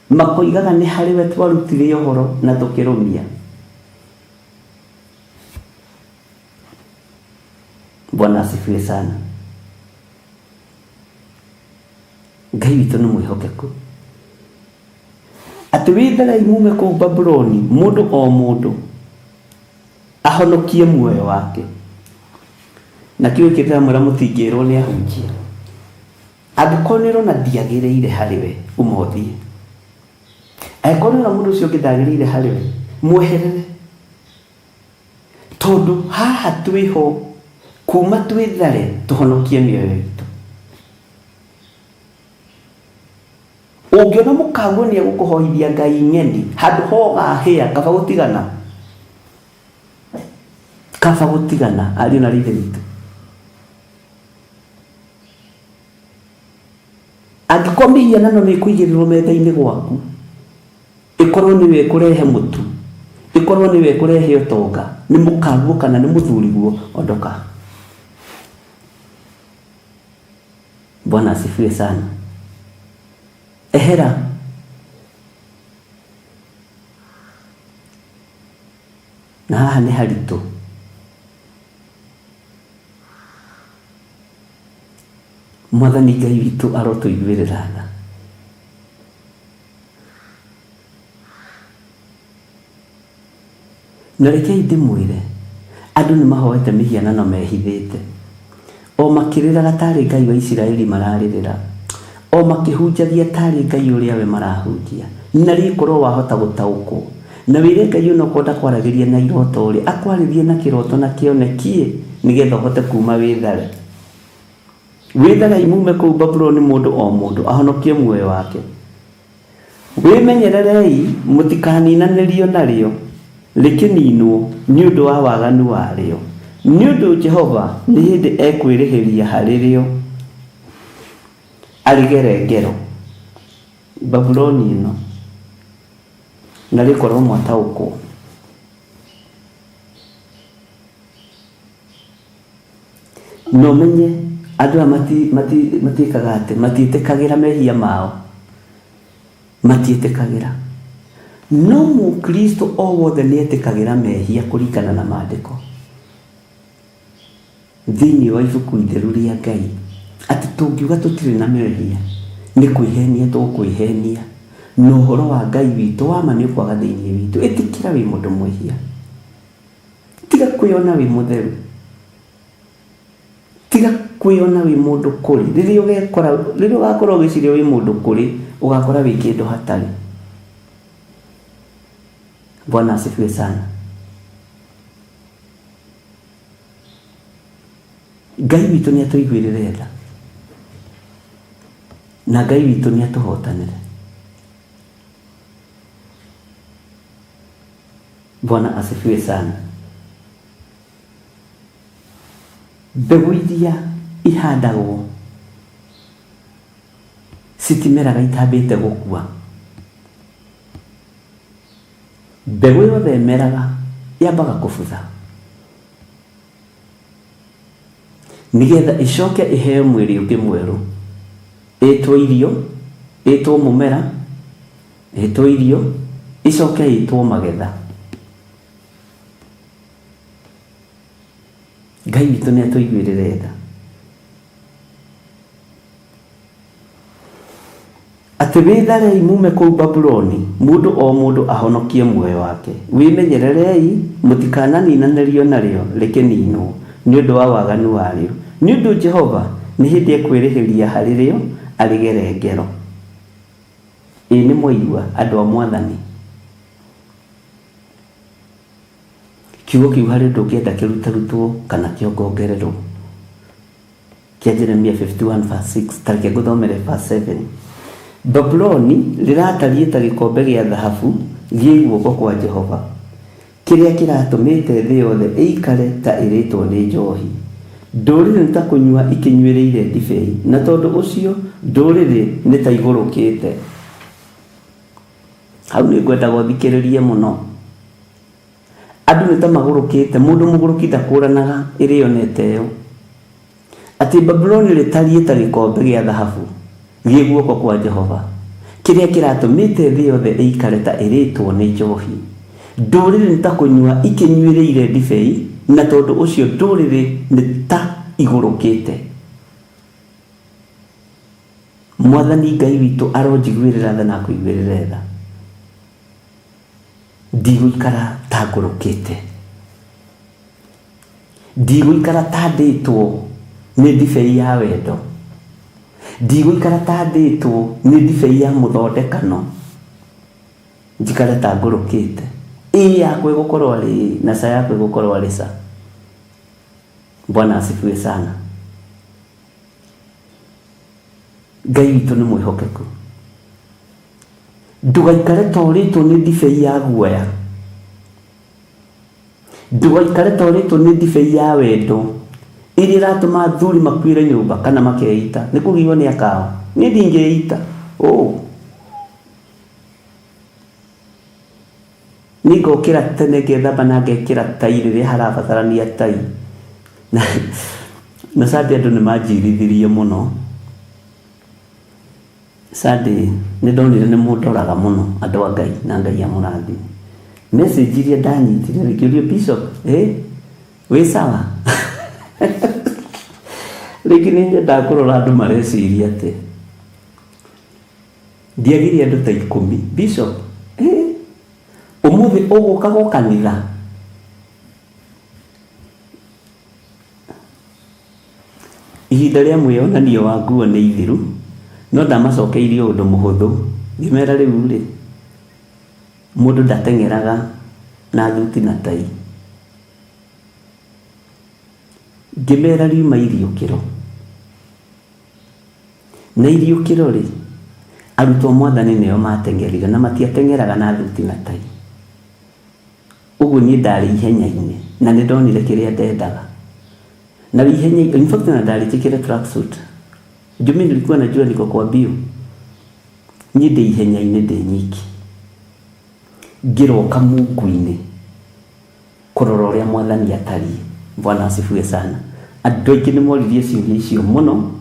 makoigaga nĩ harĩ we twarutire ũhoro na tũkĩrũmia. Bwana asifiwe sana. Ngai witũ nĩ mwĩhokeku. Atĩ wĩtharei mume kũu Babuloni, mũndũ o mũndũ ahonokie muoyo wake. Na kĩu gĩkĩ ndĩramwĩra mũtingĩrwo nĩ ahunjia. Angĩkorwo nĩ ũrona ndiagĩrĩire harĩ we, uma ũthiĩ. Angĩkorwo nĩ ũrona mũndũ ũcio ũngĩ ndagĩrĩire harĩ we, mweherere. Tondũ haha twĩho kuma twĩthare tũhonokie mĩoyo itũ. Ũngĩona mũkaguo nĩ egũkũhoithia ngai ng'eni handũ ha ũgahĩa kaba gũtigana. Kaba gũtigana ariũ na ithe witũ. Angĩkorwo mĩhianano nĩ ĩkũigĩrĩrwo metha-inĩ gwaku, ĩkorwo nĩyo ĩkũrehe mũtu, ĩkorwo nĩyo ĩkũrehe ũtonga, nĩ mũkaguo kana nĩ mũthuriguo, ondoka. Bwana asifiwe sana. Ehera. Na haha nĩ haritũ. Mwathani Ngai witũ arotũiguĩrĩra tha. Na rekei ndĩmwĩre, andũ nĩ mahoete mĩhianano mehithĩte, o makĩrĩraga taarĩ Ngai wa Isiraeli mararĩrĩra, o makĩhunjagia taarĩ Ngai ũrĩa we marahunjia. Na rĩ, korwo wahota gũtaũkwo, na wĩre Ngai onokorwo ndakwaragĩria na iroto-rĩ, akwarĩrie na kĩroto na kĩoneki-ĩ, nĩgetha ũhote kuuma wĩthare. Wĩtharei muume kũu Babuloni mũndũ o mũndũ ahonokie muoyo wake. Wĩmenyererei mũtikaninanĩrio narĩo, rĩkĩninwo nĩ ũndũ wa waganu warĩo, nĩ ũndũ Jehova nĩ hĩndĩ ekwĩrĩhĩria harĩ rĩo arĩgere ngero. Babuloni ĩno, na rĩkorwo mwataũkwo. Na ũmenye andũ aya matiĩkaga atĩ, matiĩtĩkagĩra mehia mao, matiĩtĩkagĩra. No mũkristo o wothe nĩ etĩkagĩra mehia kũringana na maandĩko thĩinĩ wa ibuku itheru rĩa Ngai, atĩ tũngiuga tũtirĩ na mehia nĩ kwĩhenia tũkwĩhenia, na ũhoro wa Ngai witũ wa ma nĩ ũkwaga thĩinĩ witũ. Ĩtĩkĩra wĩ mũndũ mwĩhia. Tiga kwĩona wĩ mũtheru. Tiga kwĩona wĩ mũndũ kũrĩ. Rĩrĩa ũgekora, rĩrĩa ũgakorwo ũgĩciria wĩ mũndũ kũrĩ, ũgakora wĩ kĩndũ hatarĩ. Bwana asifiwe sana. Ngai witũ nĩ atũiguĩrĩre tha. Na Ngai witũ nĩ atũhotanĩre. Bwana asifiwe sana. Mbegũ iria ihandagwo citimeraga itambĩte gũkua. Mbegũ yothe ĩmeraga yambaga kũbutha nĩgetha ĩcoke ĩheo mwĩrĩ ũngĩ mwerũ, ĩtwo irio, ĩtwo mũmera, ĩtwo irio, ĩcoke ĩtwo magetha. Ngai witũ nĩ atũiguĩrĩre tha. Atĩ wĩtharei mume kũu Babuloni, mũndũ o mũndũ ahonokie muoyo wake. Wĩmenyererei mũtikananinanĩrio narĩo rĩkĩninwo, nĩ ũndũ wa waganu warĩo, nĩ ũndũ Jehova nĩ hĩndĩ ekwĩrĩhĩria harĩ rĩo arĩgere ngero. Ĩ nĩ mwaigua, andũ a Mwathani? Kiugo kĩu harĩ ũndũ ũngĩenda kĩrutarutwo kana kĩongongererwo kĩa Jeremia 51 verse 6, ta reke ngũthomere verse 7. Babuloni rĩratariĩ ta gĩkombe gĩa thahabu gĩ guoko kwa Jehova, kĩrĩa kĩratũmĩte thĩ yothe ĩikare ta ĩrĩtwo nĩ njohi. Ndũrĩrĩ nĩ ta kũnyua ikĩnyuĩrĩire ndibei, na tondũ ũcio ndũrĩrĩ nĩ ta igũrũkĩte. Hau nĩ ngwendaga ũthikĩrĩrie mũno. Andũ nĩ ta magũrũkĩte, mũndũ mũgũrũki ndakũranaga ĩrĩo na ĩteo. Atĩ Babuloni rĩtariĩ ta gĩkombe gĩa thahabu gĩ guoko kwa Jehova, kĩrĩa kĩratũmĩte thĩ yothe ĩikare ta ĩrĩtwo nĩ njohi. Ndũrĩrĩ nĩ ta kũnyua ikĩnyuĩrĩire ndibei, na tondũ ũcio ndũrĩrĩ nĩ ta igũrũkĩte. Mwathani Ngai witũ aronjiguĩrĩra tha na akũiguĩrĩre tha. Ndigũikara ta ngũrũkĩte. Ndigũikara ta ndĩtwo nĩ ndibei ya wendo. Ndigũikara ta ndĩtwo nĩ ndibei ya mũthondekano. Njikare ta ngũrũkĩte. Ĩĩ yakwa ĩgũkorwo arĩ ĩĩ na ca yakwa ĩgũkorwo arĩ ca. Bwana asifiwe sana. Ngai witũ nĩ mwĩhokeku. Ndũgaikare ta ũrĩtwo nĩ ndibei ya guoya. Ndũgaikare ta ũrĩtwo nĩ ndibei ya wendo ĩrĩa ĩratũma athuri makuĩre nyũmba kana makeita nĩ kũgiywo nĩ akao. Niĩ ndingĩita. Ũũ. Niĩ ngokĩra tene ngethamba na ngekĩra tai rĩrĩa harabatarania tai. Na Sunday andũ nĩ manjirithirie mũno. Sunday nĩ ndonire nĩ mũndoraga mũno andũ a Ngai na Ngai amũrathime. Message iria ndanyitire ngĩũrio Bishop, eh, wĩ sawa? Rĩngĩ nĩ nyendaga kũrora andũ mareciria atĩa. Ndiagire andũ ta ikũmi. Bishop, eh, ũmũthĩ ũgũka gũ kanitha? Ihinda rĩa mwĩyonanio wa nguo nĩ ithiru, no ndamacokeirie ũndũ mũhũthũ ngĩmera rĩu rĩ, mũndũ ndateng'eraga na thuti na tai. Ngĩmera riuma iriũkĩro. Na iriũkĩro rĩ, arutwo a mwathani nĩo mateng'erire na matiateng'eraga na thuti na tai. Ũguo niĩ ndarĩ ihenya-inĩ na nĩ ndonire kĩrĩa ndendaga. Na ihenya, in fact na ndarĩ njĩkĩre tracksuit. Juu mimi nilikuwa najua niko kwa mbio. Niĩ ndĩ ihenya-inĩ ndĩ nyiki. Ngĩroka mungu-inĩ kũrora ũrĩa mwathani atariĩ. Bwana asifiwe sana. Andũ aingĩ nĩ moririe ciũria icio mũno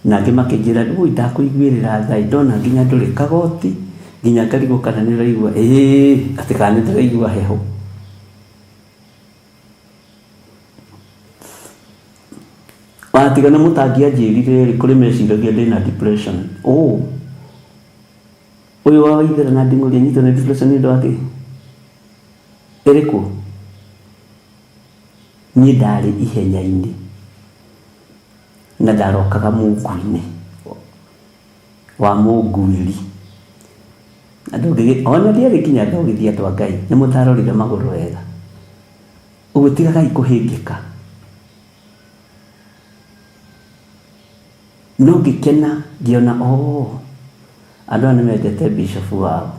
na angĩ makĩnjĩra ũi ndakũiguĩrĩra tha ndona nginya ndũrĩ kagoti nginya ngarigwo kana nĩ ũraigua ĩĩ atĩ kana nĩ ndĩraigua heho. Watiga na mũtangĩanjĩrire rĩ kũrĩ meciragia ndĩna depression. Ũũ ũyũ wa Waithera na Nding'ũri anyitwo nĩ depression nĩ ũndũ wa kĩ? Ĩrĩkũ? Niĩ ndarĩ ihenya-inĩ na ndarokaga mungu-inĩ wa mũnguĩri. Na ndũngĩgĩ ona ndiarĩ nginya ndogithi andũ a Ngai nĩ mũtarorire magũrũ wega. Ũguo tigagai kũhĩngĩka. No ngĩkena ngĩona oo andũ aya nĩ mendete bishop wao.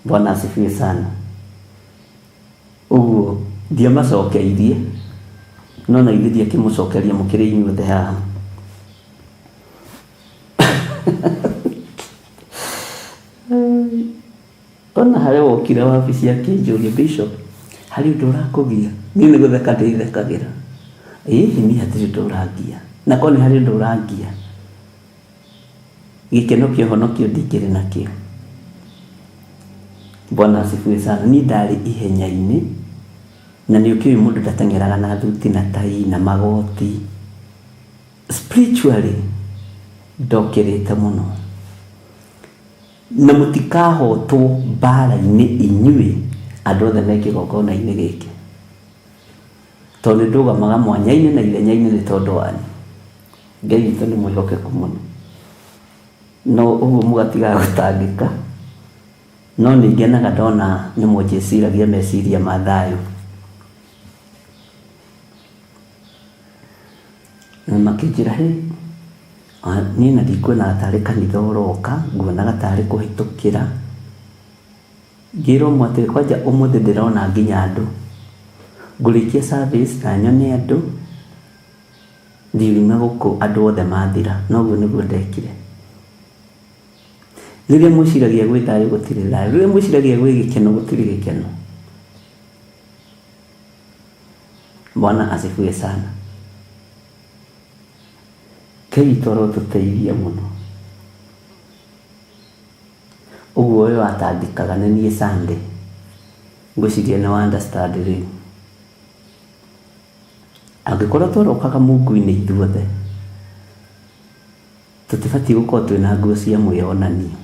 Bwana asifiwe sana. Ũguo ndiamacokeirie no na ithuĩ ndiakĩmũcokeria mũkĩrĩ inyuothe haha. Ona harĩ wokire wabici akĩnjũria bishop harĩ ũndũ ũrakũgia? Niĩ nĩ gũtheka ndĩthekagĩra. Ĩĩ niĩ hatirĩ ũndũ ũrangia. Na korwo nĩ harĩ ũndũ ũrangia Gĩkeno kĩa ũhonokio ndingĩrĩ nakĩo. Bwana asifiwe sana. Niĩ ndarĩ ihenya-inĩ na nĩ ũkĩũĩ mũndũ ndateng'eraga na thuti na tai na magoti. Spiritually ndokĩrĩte mũno. Na mũtikahotwo mbara-inĩ inyuĩ andũ othe me kĩgongona-inĩ gĩkĩ. Tondũ nĩ ndũgamaga mwanya-inĩ na ithenya-inĩ nĩ tondũ wanyu. Ngai witũ nĩ mwĩhokeku mũno. No ũguo mũgatigaga gũtangĩka, no nĩ ngenaga ndona nĩ mũnjĩciragia meciria ma thayũ. Na makĩnjĩra hĩ, niĩ na ndikuonaga tarĩ kanitha ũroka, nguonaga tarĩ kũhĩtũkĩra. Ngĩra ũmwe atĩrĩ, kwanja ũmũthĩ ndĩrona nginya andũ. Ngũrĩkia service na nyone andũ. Ndiuma gũkũ andũ othe mathira. Na ũguo nĩguo ndekire. Rĩrĩa mwĩciragia gwĩ thayũ gũtirĩ thayũ. Rĩrĩa mwĩciragia gwĩ gĩkeno gũtirĩ gĩkeno. Bwana asifiwe sana. Ngai witũ arotũteithia mũno. Ũguo ũyũ atangĩkaga nĩ niĩ Sunday. Ngwĩciria nĩ wa understand rĩu. Angĩkorwo twarokaga mungu-inĩ ithuothe, tũtibatiĩ gũkorwo twĩna nguo cia mwĩyonanio.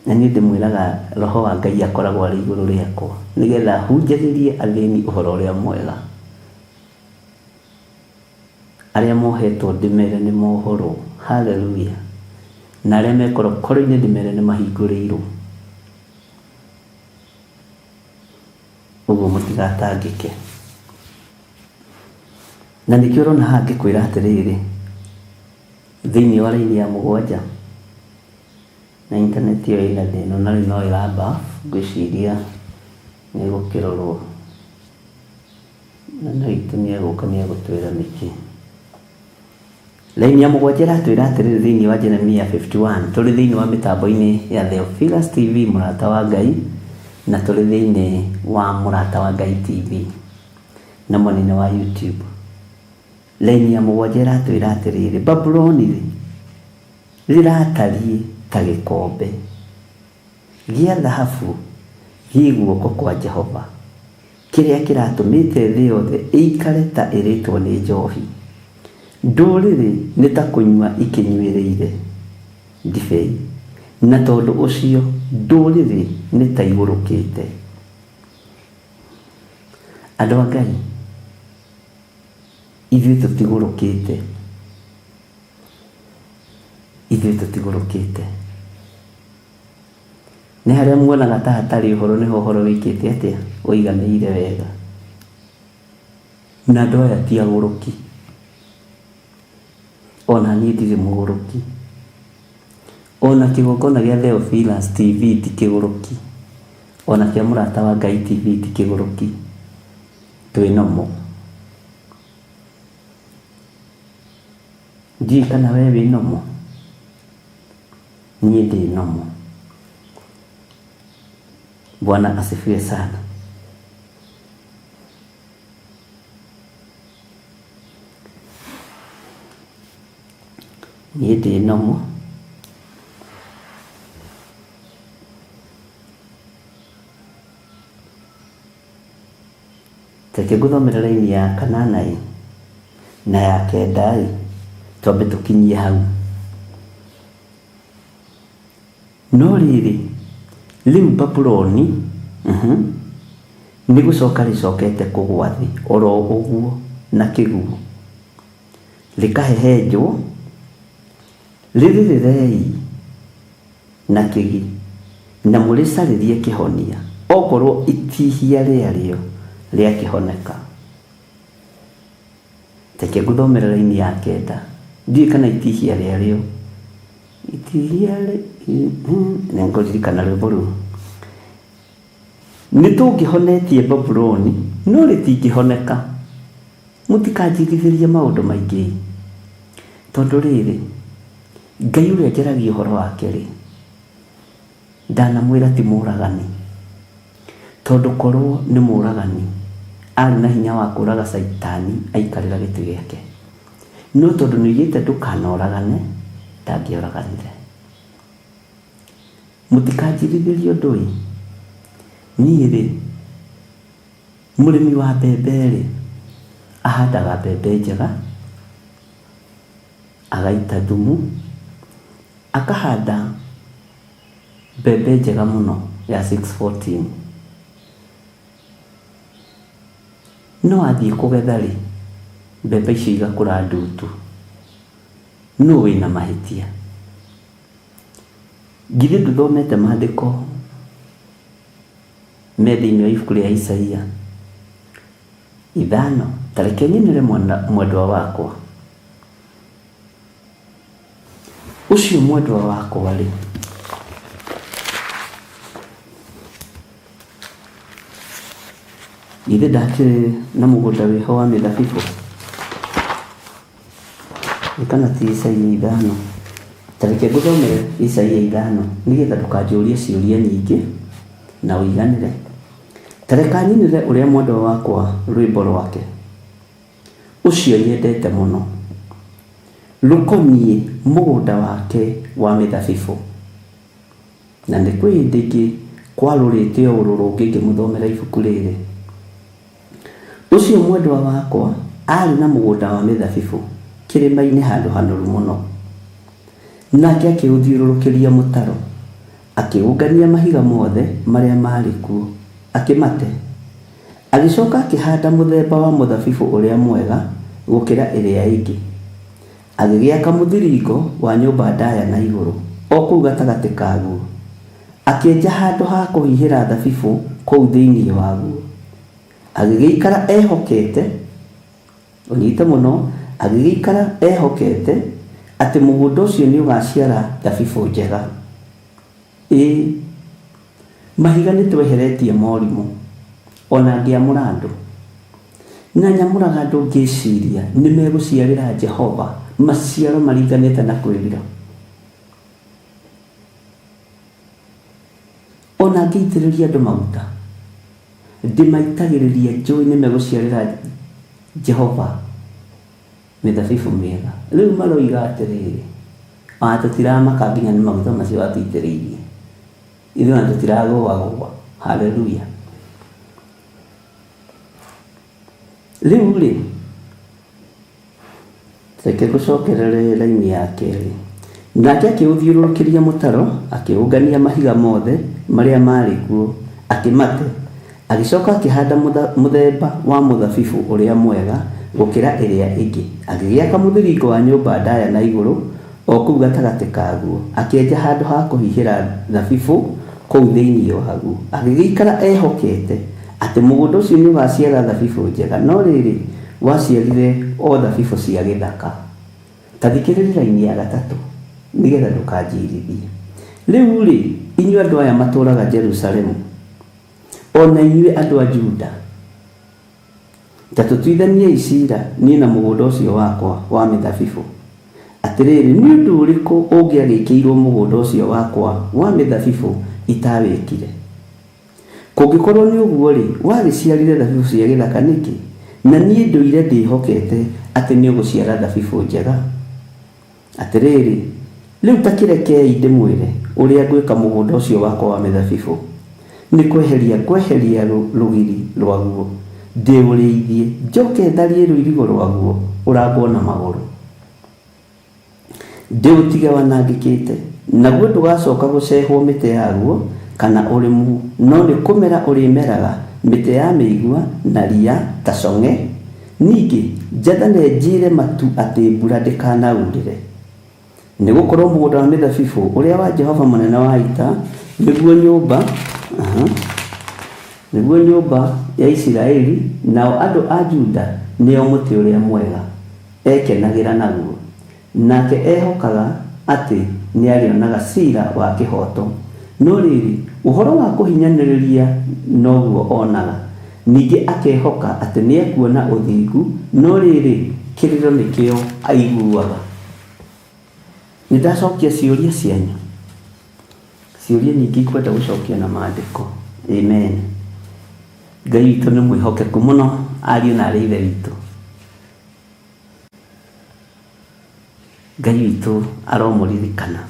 Na niĩ ndĩmwĩraga roho wa Ngai akoragwo arĩ igũrũ rĩakwa, nĩgetha hunjagĩrie athĩni ũhoro ũrĩa mwega. Arĩa mohetwo ndĩmere nĩ mohorwo. Hallelujah. Na arĩa me korokoro-inĩ ndĩmere nĩ mahingũrĩirwo. Ũguo mũtigatangĩke. Na nĩkĩo ũrona haha ngĩkwĩra atĩrĩrĩ, thĩinĩ wa raini ya mũgwanja, na intaneti ĩyo ĩna thĩna na rĩu no ĩramba, ngwĩciria nĩ ĩgũkĩrorwo. Na no itũ nĩ egũka nĩ egũtwĩra nĩkĩ. Raini ya mũgwanja ĩratwĩra atĩrĩrĩ thĩinĩ wa Jeremia 51, tũrĩ thĩinĩ wa mĩtambo-inĩ ya Theophilus TV mũrata wa Ngai, na tũrĩ thĩinĩ wa mũrata wa Ngai TV na mwena-inĩ wa YouTube. Raini ya mũgwanja ĩratwĩra atĩrĩrĩ, Babuloni-rĩ, rĩratariĩ ta gĩkombe gĩa thahabu gĩ guoko kwa Jehova, kĩrĩa kĩratũmĩte thĩ yothe ĩikare ta ĩrĩtwo nĩ njohi. Ndũrĩrĩ nĩ ta kũnyua ikĩnyuĩrĩire ndibei, na tondũ ũcio ndũrĩrĩ nĩ ta igũrũkĩte. Andũ a Ngai, ithuĩ tũtigũrũkĩte, ithuĩ tũtigũrũkĩte. Nĩ harĩa muonaga ta hatarĩ ũhoro nĩho ũhoro wĩkĩte atĩa? Ũiganĩire wega. Na andũ aya ti agũrũki. Ona niĩ ndirĩ mũgũrũki. Ona kĩgongona gĩa Theophilus TV ti kĩgũrũki. Ona kĩa Mũrata wa Ngai TV ti kĩgũrũki. Twĩ normal. Ndiũĩ kana we wĩ normal. Niĩ ndĩ normal. Bwana asifiwe sana. Niĩ ndĩ normal. Reke ngũthomere raini ya kanana ĩ na ya kenda ĩ, twambe tũkinyie hau. No rĩrĩ, rĩu Babuloni nĩ gũcoka rĩcokete kũgũa thĩ o ro ũguo na kĩguũ, rĩkahehenjwo, rĩrĩrĩrei na kĩgi, na mũrĩcarĩrie kĩhonia, okorũo itihia rĩarĩo rĩakĩhoneka. Reke ngũthomere raini ya kenda. Ndiũĩ kana itihia rĩarĩo. Itihia rĩ, nĩ ngũririkana rwĩmbo rũu. Nĩ tũngĩhonetie Babuloni, no rĩtingĩhoneka. Mũtikanjigithĩrie maũndũ maingĩ. Tondũ rĩrĩ, Ngai ũrĩa njaragia ũhoro wake-rĩ, Ndanamwĩra ti mũũragani. Tondũ korwo nĩ mũũragani, arĩ na hinya wa kũũraga Caitani aikarĩra gĩtĩ gĩake. No tondũ nĩoigĩte ndũkanoragane, ndangĩoraganire. Mũtikanjirithĩrie ũndũ-ĩ, niĩ-rĩ, mũrĩmi wa mbembe-rĩ, ahandaga mbembe njega, agaita thumu, akahanda mbembe njega mũno ya 614. No athiĩ kũgetha-rĩ, mbembe icio igakũra ndutu. Nũ wĩna mahĩtia? Githĩ ndũthomete maandĩko me thĩinĩ wa ibuku rĩa Isaia ithano? Ta reke nyinĩre mwendwa wakwa. Ũcio mwendwa wakwa-rĩ, githĩ ndakĩrĩ na mũgũnda wĩho wa mĩthabibũ? Ĩ kana ti Isaia ithano? Ta reke ngũthomere Isaia ithano nĩgetha ndũkanjũrie ciũria nyingĩ na ũiganĩre. Ta reka nyinĩre ũrĩa mwendwa wakwa rwĩmbo rwake. Ũcio nyendete mũno, rũkoniĩ mũgũnda wake wa mĩthabibũ. Na nĩ kwĩ hĩndĩ ĩngĩ kwarũrĩte o ũrũrũ ũngĩ ngĩmũthomera ibuku rĩrĩ. Ũcio mwendwa wakwa aarĩ na mũgũnda wa mĩthabibũ kĩrĩma-inĩ handũ hanoru mũno. Nake akĩũthiũrũrũkĩria mũtaro, akĩũngania mahiga mothe marĩa maarĩ kuo, akĩmate. Agĩcoka akĩhanda mũthemba wa mũthabibũ ũrĩa mwega gũkĩra ĩrĩa ĩngĩ. Agĩgĩaka mũthiringo wa nyũmba ndaya na igũrũ o kũu gatagatĩ kaguo, akĩenja handũ ha kũhihĩra thabibũ kũu thĩinĩ waguo. Agĩgĩikara ehokete, ũnyite mũno, agĩgĩikara ehokete atĩ mũgũnda ũcio nĩũgaciara thabibũ njega. Ĩĩ, mahiga nĩtweheretie morimũ, o na ngĩamũra andũ. Na nyamũraga andũ ngĩciria nĩmegũciarĩra Jehova maciaro maringanĩte na kwĩrira. O na ngĩitĩrĩria andũ maguta, ndĩmaitagĩrĩria njũĩ nĩmegũciarĩra Jehova mĩthabibũ mĩega. Rĩu maroiga atĩrĩrĩ, ona tũtiramaka nginya nĩ maguta macio watũitĩrĩirie. Ithuĩ ona tũtiragũagũa. Haleluya. Rĩu rĩ, reke ngũcokerere raini ya kerĩ. Nake akĩũthiũrũrũkĩria mũtaro, akĩũngania mahiga mothe marĩa maarĩ kuo, akĩmate. Agĩcoka akĩhanda mũthemba wa mũthabibũ ũrĩa mwega gũkĩra ĩrĩa ĩngĩ, agĩgĩaka mũthiringo wa nyũmba ndaya na igũrũ o kũu gatagatĩ kaguo, akĩenja handũ ha kũhihĩra thabibũ kũu thĩinĩ waguo, agĩgĩikara ehokete atĩ mũgũnda ũcio nĩũgaciara thabibũ njega, no rĩrĩ, waciarire o thabibũ cia gĩthaka. Ta thikĩrĩria raini ya gatatũ, nĩ getha ndũkanjiirithie. Rĩu-rĩ, inyuĩ andũ aya matũũraga Jerusalemu, o na inyuĩ andũ a Juda, ta tũtuithaniei cira, niĩ na mũgũnda ũcio wakwa wa mĩthabibũ. Atĩrĩrĩ, nĩ ũndũ ũrĩkũ ũngĩagĩkĩirũo mũgũnda ũcio wakwa wa mĩthabibũ itawĩkire? Kũngĩkorũo nĩ ũguo-rĩ, wagĩciarire thabibũ cia gĩthaka nĩkĩ, na niĩ ndũire ndĩĩhokete atĩ nĩũgũciara thabibũ njega? Atĩrĩrĩ, rĩu ta kĩrekei ndĩmwĩre ũrĩa ngwĩka mũgũnda ũcio wakwa wa mĩthabibũ, Nĩ kweheria ngweheria rũgiri rwaguo, ndĩũrĩithie, njoke tharie rũirigo rwaguo ũrangwo na magũrũ. Ndĩũtige wanangĩkĩte, naguo ndũgacoka gũcehwo mĩtĩ yaguo kana ũrĩmwo, no nĩ kũmera ũrĩmeraga mĩtĩ ya mĩigua na ria ta cong'e, ningĩ njathane njĩre matu atĩ mbura ndĩkanaurĩre. Nĩ gũkorũo mũgũnda wa mĩthabibũ ũrĩa wa Jehova Mũnene wa Ita nĩguo nyũmba, aha, nĩguo nyũmba ya Isiraeli, nao andũ a Juda nĩo mũtĩ ũrĩa mwega ekenagĩra naguo, nake ehokaga atĩ nĩarĩonaga cira wa kĩhooto, no rĩrĩ, ũhoro wa kũhinyanĩrĩria noguo onaga, ningĩ akehoka atĩ nĩekuona ũthingu, no rĩrĩ, kĩrĩro nĩkĩo aiguaga. Nĩndacokia ciũria cianyu? Ciũria nyingĩ ikwenda gũcokio na maandĩko. Amen. Ngai witũ nĩ mwĩhokeku mũno, ariũ na arĩ ithe witũ. Ngai witũ aromũririkana.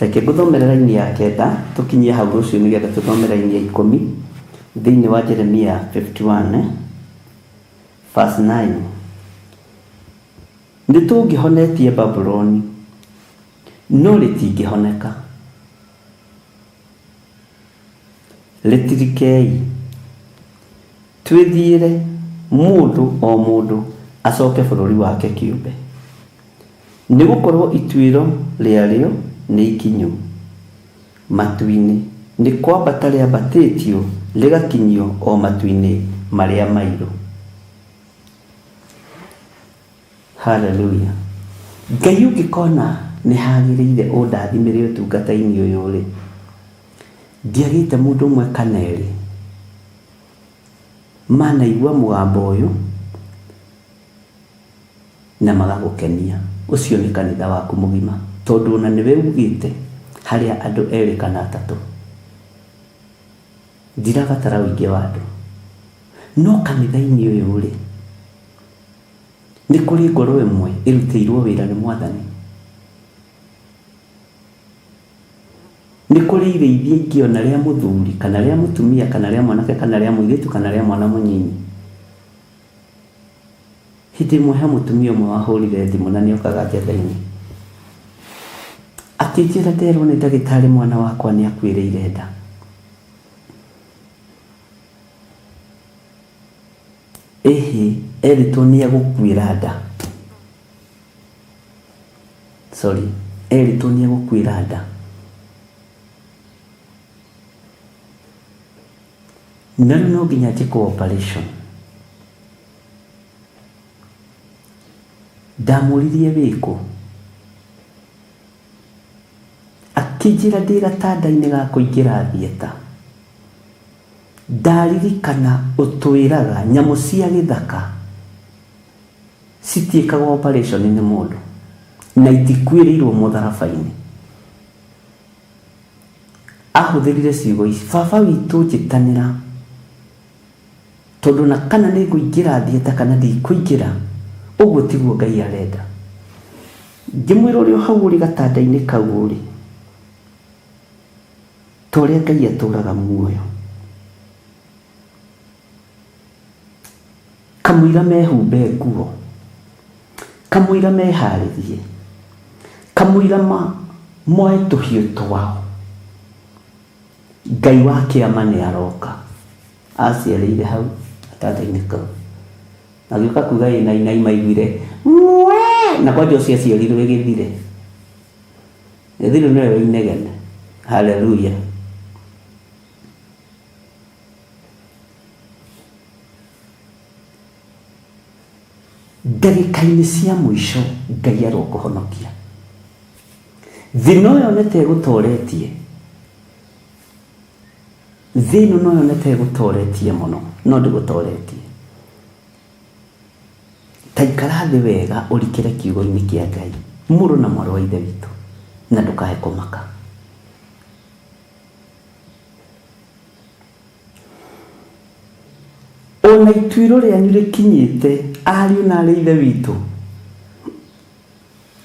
Reke ngũthomere raini ya kenda tũkinyie hau rũciũ nĩgetha tũthome raini ya ikũmi thĩinĩ wa Jeremia 51 verse 9. Nĩ tũngĩhonetie Babuloni, no rĩtingĩhoneka. Rĩtirikei, twĩthiĩre, mũndũ o mũndũ acoke bũrũri wake kĩũmbe. Nĩ gũkorũo ituĩro rĩarĩo nĩ ikinyu matu-inĩ, nĩ kwambata rĩambatĩtio rĩgakinyio o matu-inĩ marĩa mairũ. Hallelujah. Ngai ũngĩkona nĩ hagĩrĩire ũndathimĩre ũtungata-inĩ ũyũ-rĩ, ndiagĩte mũndũ ũmwe kana erĩ manaigua mũgambo ũyũ na magagũkenia. Ũcio nĩ kanitha waku mũgima tondũ ona nĩwe ugĩte harĩa andũ erĩ kana atatũ. Ndirabatara ũingĩ wa andũ. No kanitha-inĩ ũyũ-rĩ, Nĩ kũrĩ ngoro ĩmwe ĩrutĩirwo wĩra nĩ Mwathani. Nĩ kũrĩ irĩithia ingĩona rĩa mũthuri kana rĩa mũtumia kana rĩa mwanake kana rĩa mũirĩtu kana rĩa mwana mũnyinyi. Hĩndĩ ĩmwe he mũtumia ũmwe wahũrire thimũ na nĩ okaga njetha-inĩ. Akĩnjĩra nderwo nĩ ndagĩtarĩ mwana wakwa nĩ akuĩrĩire nda. Ĩhĩ, erĩtwo nĩ egũkuĩra nda. Sorry, erĩtwo nĩ egũkuĩra nda. Na rĩu no nginya njĩkwo operation. Ndamũririe wĩkũ? Akĩnjĩra ndĩ gatanda-inĩ ga kũingĩra theatre. Ndaririkana ũtwĩraga nyamũ cia gĩthaka citiĩkagwo operation nĩ mũndũ na itikuĩrĩirwo mũtharaba-inĩ. Ahũthĩrire ciugo ici, baba witũ njĩtanĩra tondũ na kana nĩ ngũingĩra theatre kana ndikũingĩra, ũguo tiguo Ngai arenda. Ngĩmwĩra ũrĩ o hau ũrĩ gatanda-inĩ kau ũrĩ, Ta ũrĩa Ngai atũũraga muoyo. Kamũira mehumbe nguo. Kamũira meharĩrie, kamũira moe tũhiũ twao, Ngai wa kĩama nĩ aroka. Aciarĩire hau gatanda-inĩ kau. Agĩũka kuga ĩ na inai maiguire mwee na kwanja ũcio aciarirwo ĩgĩthire. Gĩthire nĩwe wĩ inegene. Haleluya. Ndagĩka-inĩ cia mũico Ngai arokũhonokia. Thĩ no yone ta ĩgũtoretie, thĩ ĩno no yone ta ĩgũtoretie mũno, no ndĩgũtoretie. Ta ikara thĩ wega ũrikĩre kiugo-inĩ kĩa Ngai, mũrũ na mwarĩ wa Ithe witũ, na ndũkae kũmaka. Ona ituĩro rĩanyu rĩkinyĩte, ariũ na aarĩ a Ithe witũ,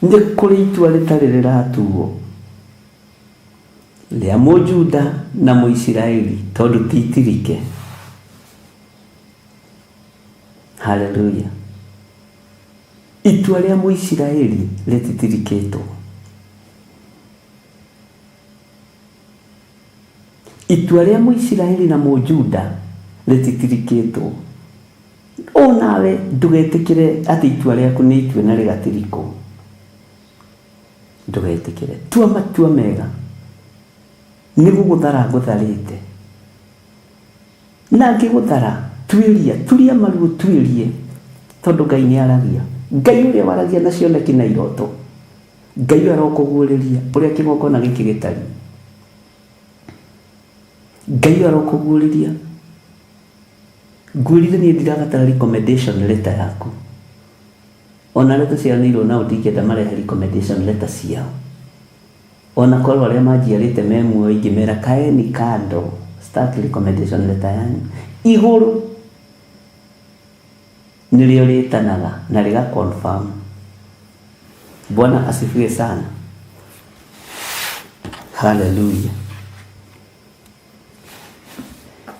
nĩ kũrĩ itua rĩtarĩ rĩratuo rĩa Mũjuda na Mũisiraeli, tondũ ti itirike. Haleluya! Itua rĩa Mũisiraeli rĩtitirikĩtwo. Itua rĩa Mũisiraeli na Mũjuda rĩtitirikĩtwo. O nawe ndũgetĩkĩre atĩ itua rĩaku nĩ itue na rĩgatirikwo. Ndũgetĩkĩre. Tua matua mega. Nĩ gũgũthara ngũtharĩte. Na ngĩgũthara, tuĩria, turia maru ũtuĩrie, tondũ Ngai nĩ aragia. Ngai ũrĩa waragia na cioneki na iroto. Ngai ũyũ arokũguũrĩria ũrĩa kĩgongona gĩkĩ gĩtariĩ. Ngai ũyũ arokũguũrĩria. Ngwĩrire niĩ ndirabatara recommendation letter yaku. Ona arĩa tũciaranĩirwo nao ndingĩenda marehe recommendation letter ciao. Ona korwo arĩa manjiarĩte me muoyo ingĩmera kaeni kando, staki recommendation letter yanyu. Igũrũ nĩrĩo rĩtanaga na rĩga confirm. Bwana asifiwe sana. Hallelujah.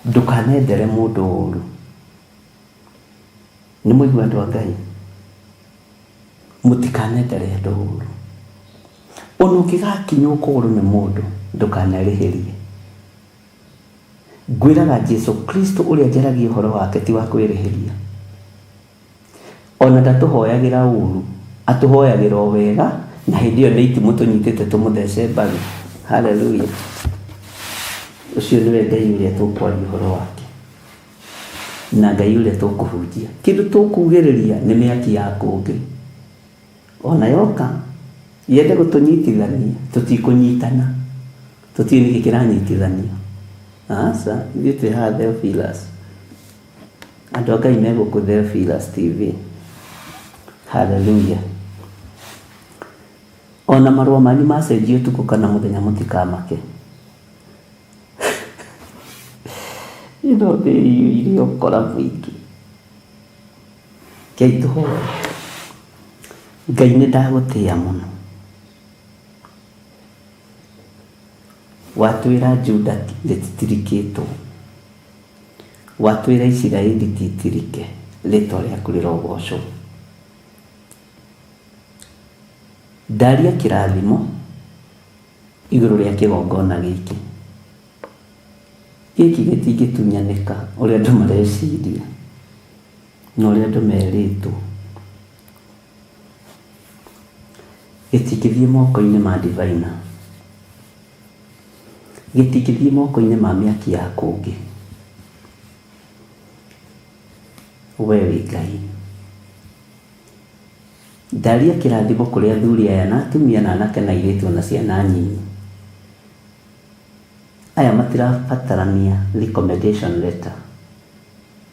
Ndũkanendere mũndũ ũru. Nĩ mũigua andũ a Ngai? Mũtikanendere andũ ũru. Ona ũngĩgakinywo kũgũrũ nĩ mũndũ, ndũkanerĩhĩrie. Ngwĩraga Jesu Kristo ũrĩa njaragia ũhoro wake ti wa kwĩrĩhĩria. Ona ndatũhoyagĩra ũru, atũhoyagĩra o wega, na hĩndĩ ĩyo nĩ itimũ tũnyitĩte tũmũthece mbaru. Haleluya! Ũcio nĩwe Ngai ũrĩa tũkwaria ũhoro wake, na Ngai ũrĩa tũkũhunjia. Kĩndũ tũkugĩrĩria nĩ mĩaki ya kũngĩ. Ona yoka yende gũtũnyitithania, tũtikũnyitana. Tũtiũĩ nĩkĩ kĩranyitithanio. Aca, ithuĩ twĩ haha Theophilus. Andũ a Ngai me gũkũ Theophilus TV. Hallelujah. Ona marũa manyu macenjio ũtukũ kana mũthenya mũtikamake. Ĩno thĩ ĩiyũire ũkora mũingĩ. Ngai tũhoe. Ngai nĩ ndagũtĩa mũno. Watwĩra Juda rĩtitirikĩtwo. Watwĩra Isiraeli ti itirike, rĩtwa rĩaku rĩrogocwo. Ndaria kĩrathimo igũrũ rĩa kĩgongona gĩkĩ. Gĩkĩ gĩtingĩtunyanĩka ũrĩa andũ mareciria na ũrĩa andũ merĩtwo. Gĩtingĩthiĩ moko-inĩ ma diviner. Gĩtingĩthiĩ moko-inĩ ma mĩaki ya kũngĩ. We wĩ Ngai. Ndaria kĩrathimo kũrĩ athuri aya na atumia na anake na airĩtu ona ciana nyinyi. Aya matirabatarania recommendation letter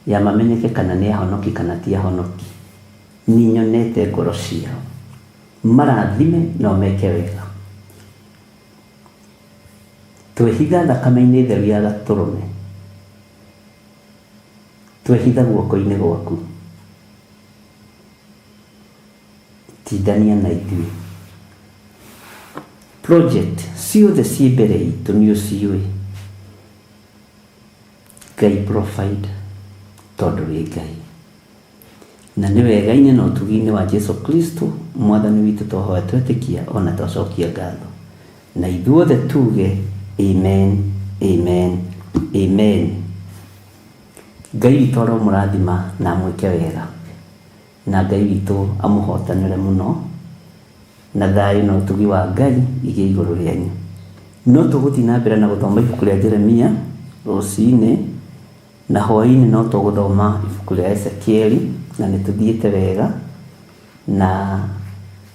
ya mamenyeke kana nĩ ahonoki kana ti ahonoki. Nĩnyonete ngoro ciao. Marathime na ũmeke wega. Twehitha thakame-inĩ theru ya Gatũrũme, Twehitha guoko-inĩ gwaku, Tindania na ithuĩ. Project ciothe ciĩ mbere itũ nĩ ũciũĩ, Ngai provide tondũ wĩ Ngai. Na nĩ wega-inĩ na ũtugi-inĩ wa Jesu Kristo Mwathani witũ twahoya twetĩkia ona twacokia ngatho. Na ithuothe tuge amen, amen, amen. Ngai witũ aromũrathima na amwĩke wega. Na Ngai witũ amũhotanĩre mũno. Na thayũ na ũtugi wa Ngai igĩe igũrũ rĩanyu. No tũgũthiĩ na mbere na gũthoma ibuku rĩa Jeremia rũcinĩ, na hwaĩ-inĩ no tũgũthoma ibuku rĩa Ezekieli, na nĩ tũthiĩte wega, na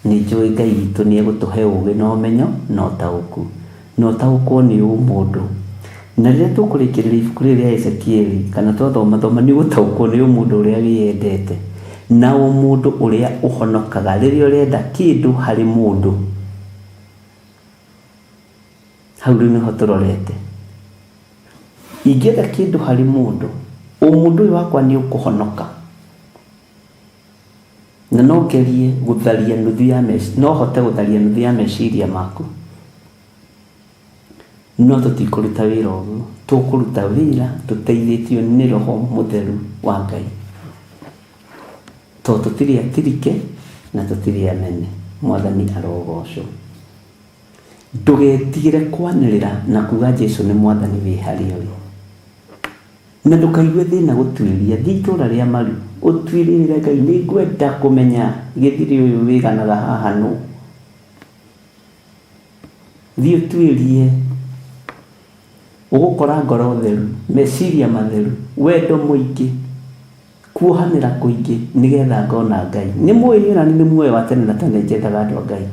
nĩ njũĩ Ngai witũ nĩ egũtũhe ũũgĩ na ũmenyo na ũtaũku, na ũtaũkwo nĩ ũmũndũ. Na rĩrĩa tũkũrĩkĩrĩria ibuku rĩrĩ rĩa Ezekieli, kana twathoma thoma, nĩ ũgũtaũkwo nĩ ũmũndũ ũrĩa wĩyendete, na ũmũndũ ũrĩa ũhonokaga rĩrĩa ũrenda kĩndũ harĩ mũndũ. Hau rĩu nĩho tũrorete. Ingĩenda kĩndũ harĩ mũndũ, ũmũndũ ũyũ wakwa nĩ ũkũhonoka. Na no ngerie gũtharia nuthu ya meciria, no hote gũtharia nuthu ya meciria maku. No tũtikũruta wĩra ũguo, tũkũruta wĩra tũteithĩtio nĩ Roho Mũtheru wa Ngai. Tondũ tũtirĩ atirike na tũtirĩ anene. Mwathani arogocwo. Ndũgetigĩre kwanĩrĩra na kuga Jesu nĩ Mwathani wĩ harĩa ũrĩ. Na ndũkaigue thĩna gũtuĩria, thiĩ itũra rĩa Maru ũtuĩrie wĩre Ngai nĩngwenda kũmenya gĩthirĩ ũyũ wĩganaga haha nũ. Thiĩ ũtuĩrie, ũgũkora ngoro theru, meciria matheru, wendo mũingĩ, kuohanĩra kũingĩ nĩgetha ngona Ngai. Nĩ mũĩ niĩ onaniĩ nĩ muoyo wa tene na tene njethaga andũ a Ngai.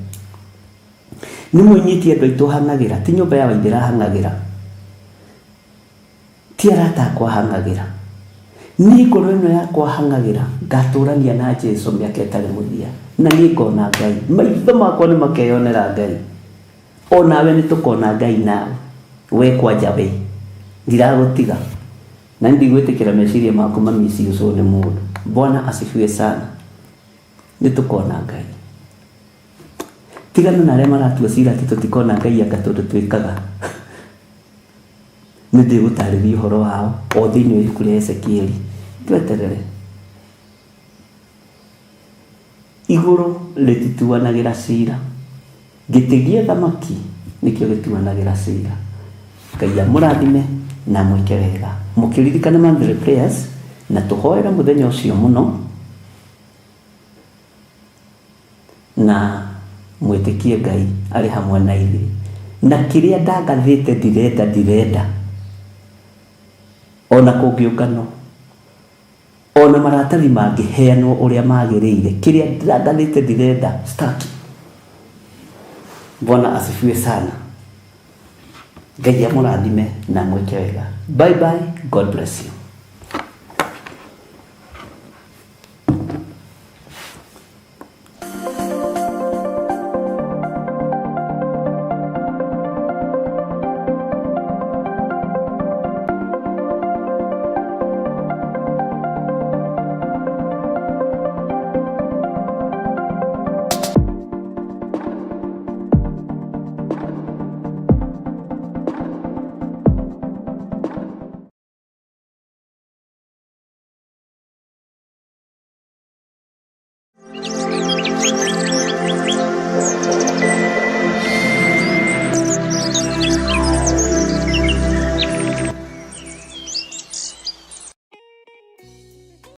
Nĩ mũĩ niĩ ti andũ aitũ hang'agĩra, ti nyũmba ya Waithĩra hang'agĩra, ti arata akwa hang'agĩra. Niĩ ngoro ĩno yakwa hang'agĩra, ngatũrania na Jesu mĩaka ĩtarĩ mũthia, na niĩ ngona Ngai. Maitho makwa nĩ makeyonera Ngai. O nawe nĩ tũkona Ngai nawe. We kwanja we, ndiragũtiga. Na niĩ ndigwĩtĩkĩra meciria maku ma misuse nĩ mũndũ. Bwana asifiwe sana. Nĩ tũkona Ngai. Tigana na arĩa maratua cira atĩ tũtikona Ngai anga tondũ twĩkaga. Nĩ ndĩgũtarĩria ũhoro wao o thĩinĩ wa ibuku rĩa Ezekieli. Tweterere. Igũrũ rĩtituanagĩra cira. Gĩtĩ gĩa ũthamaki nĩkĩo gĩtuanagĩra cira. Ngai amũrathime na amwĩke wega. Mũkĩririkane monthly prayers na tũhoere mũthenya ũcio mũno na mwĩtĩkie Ngai arĩ hamwe na ithuĩ. Na kĩrĩa ndangathĩte ndirenda ndirenda ona kũngĩũnganwo Ona maratathi mangĩheanwo ũrĩa magĩrĩire, kĩrĩa ndangathĩte ndirenda, staki. Bwana asifiwe sana. Ngai amũrathime na amwĩke wega. Bye bye, God bless you.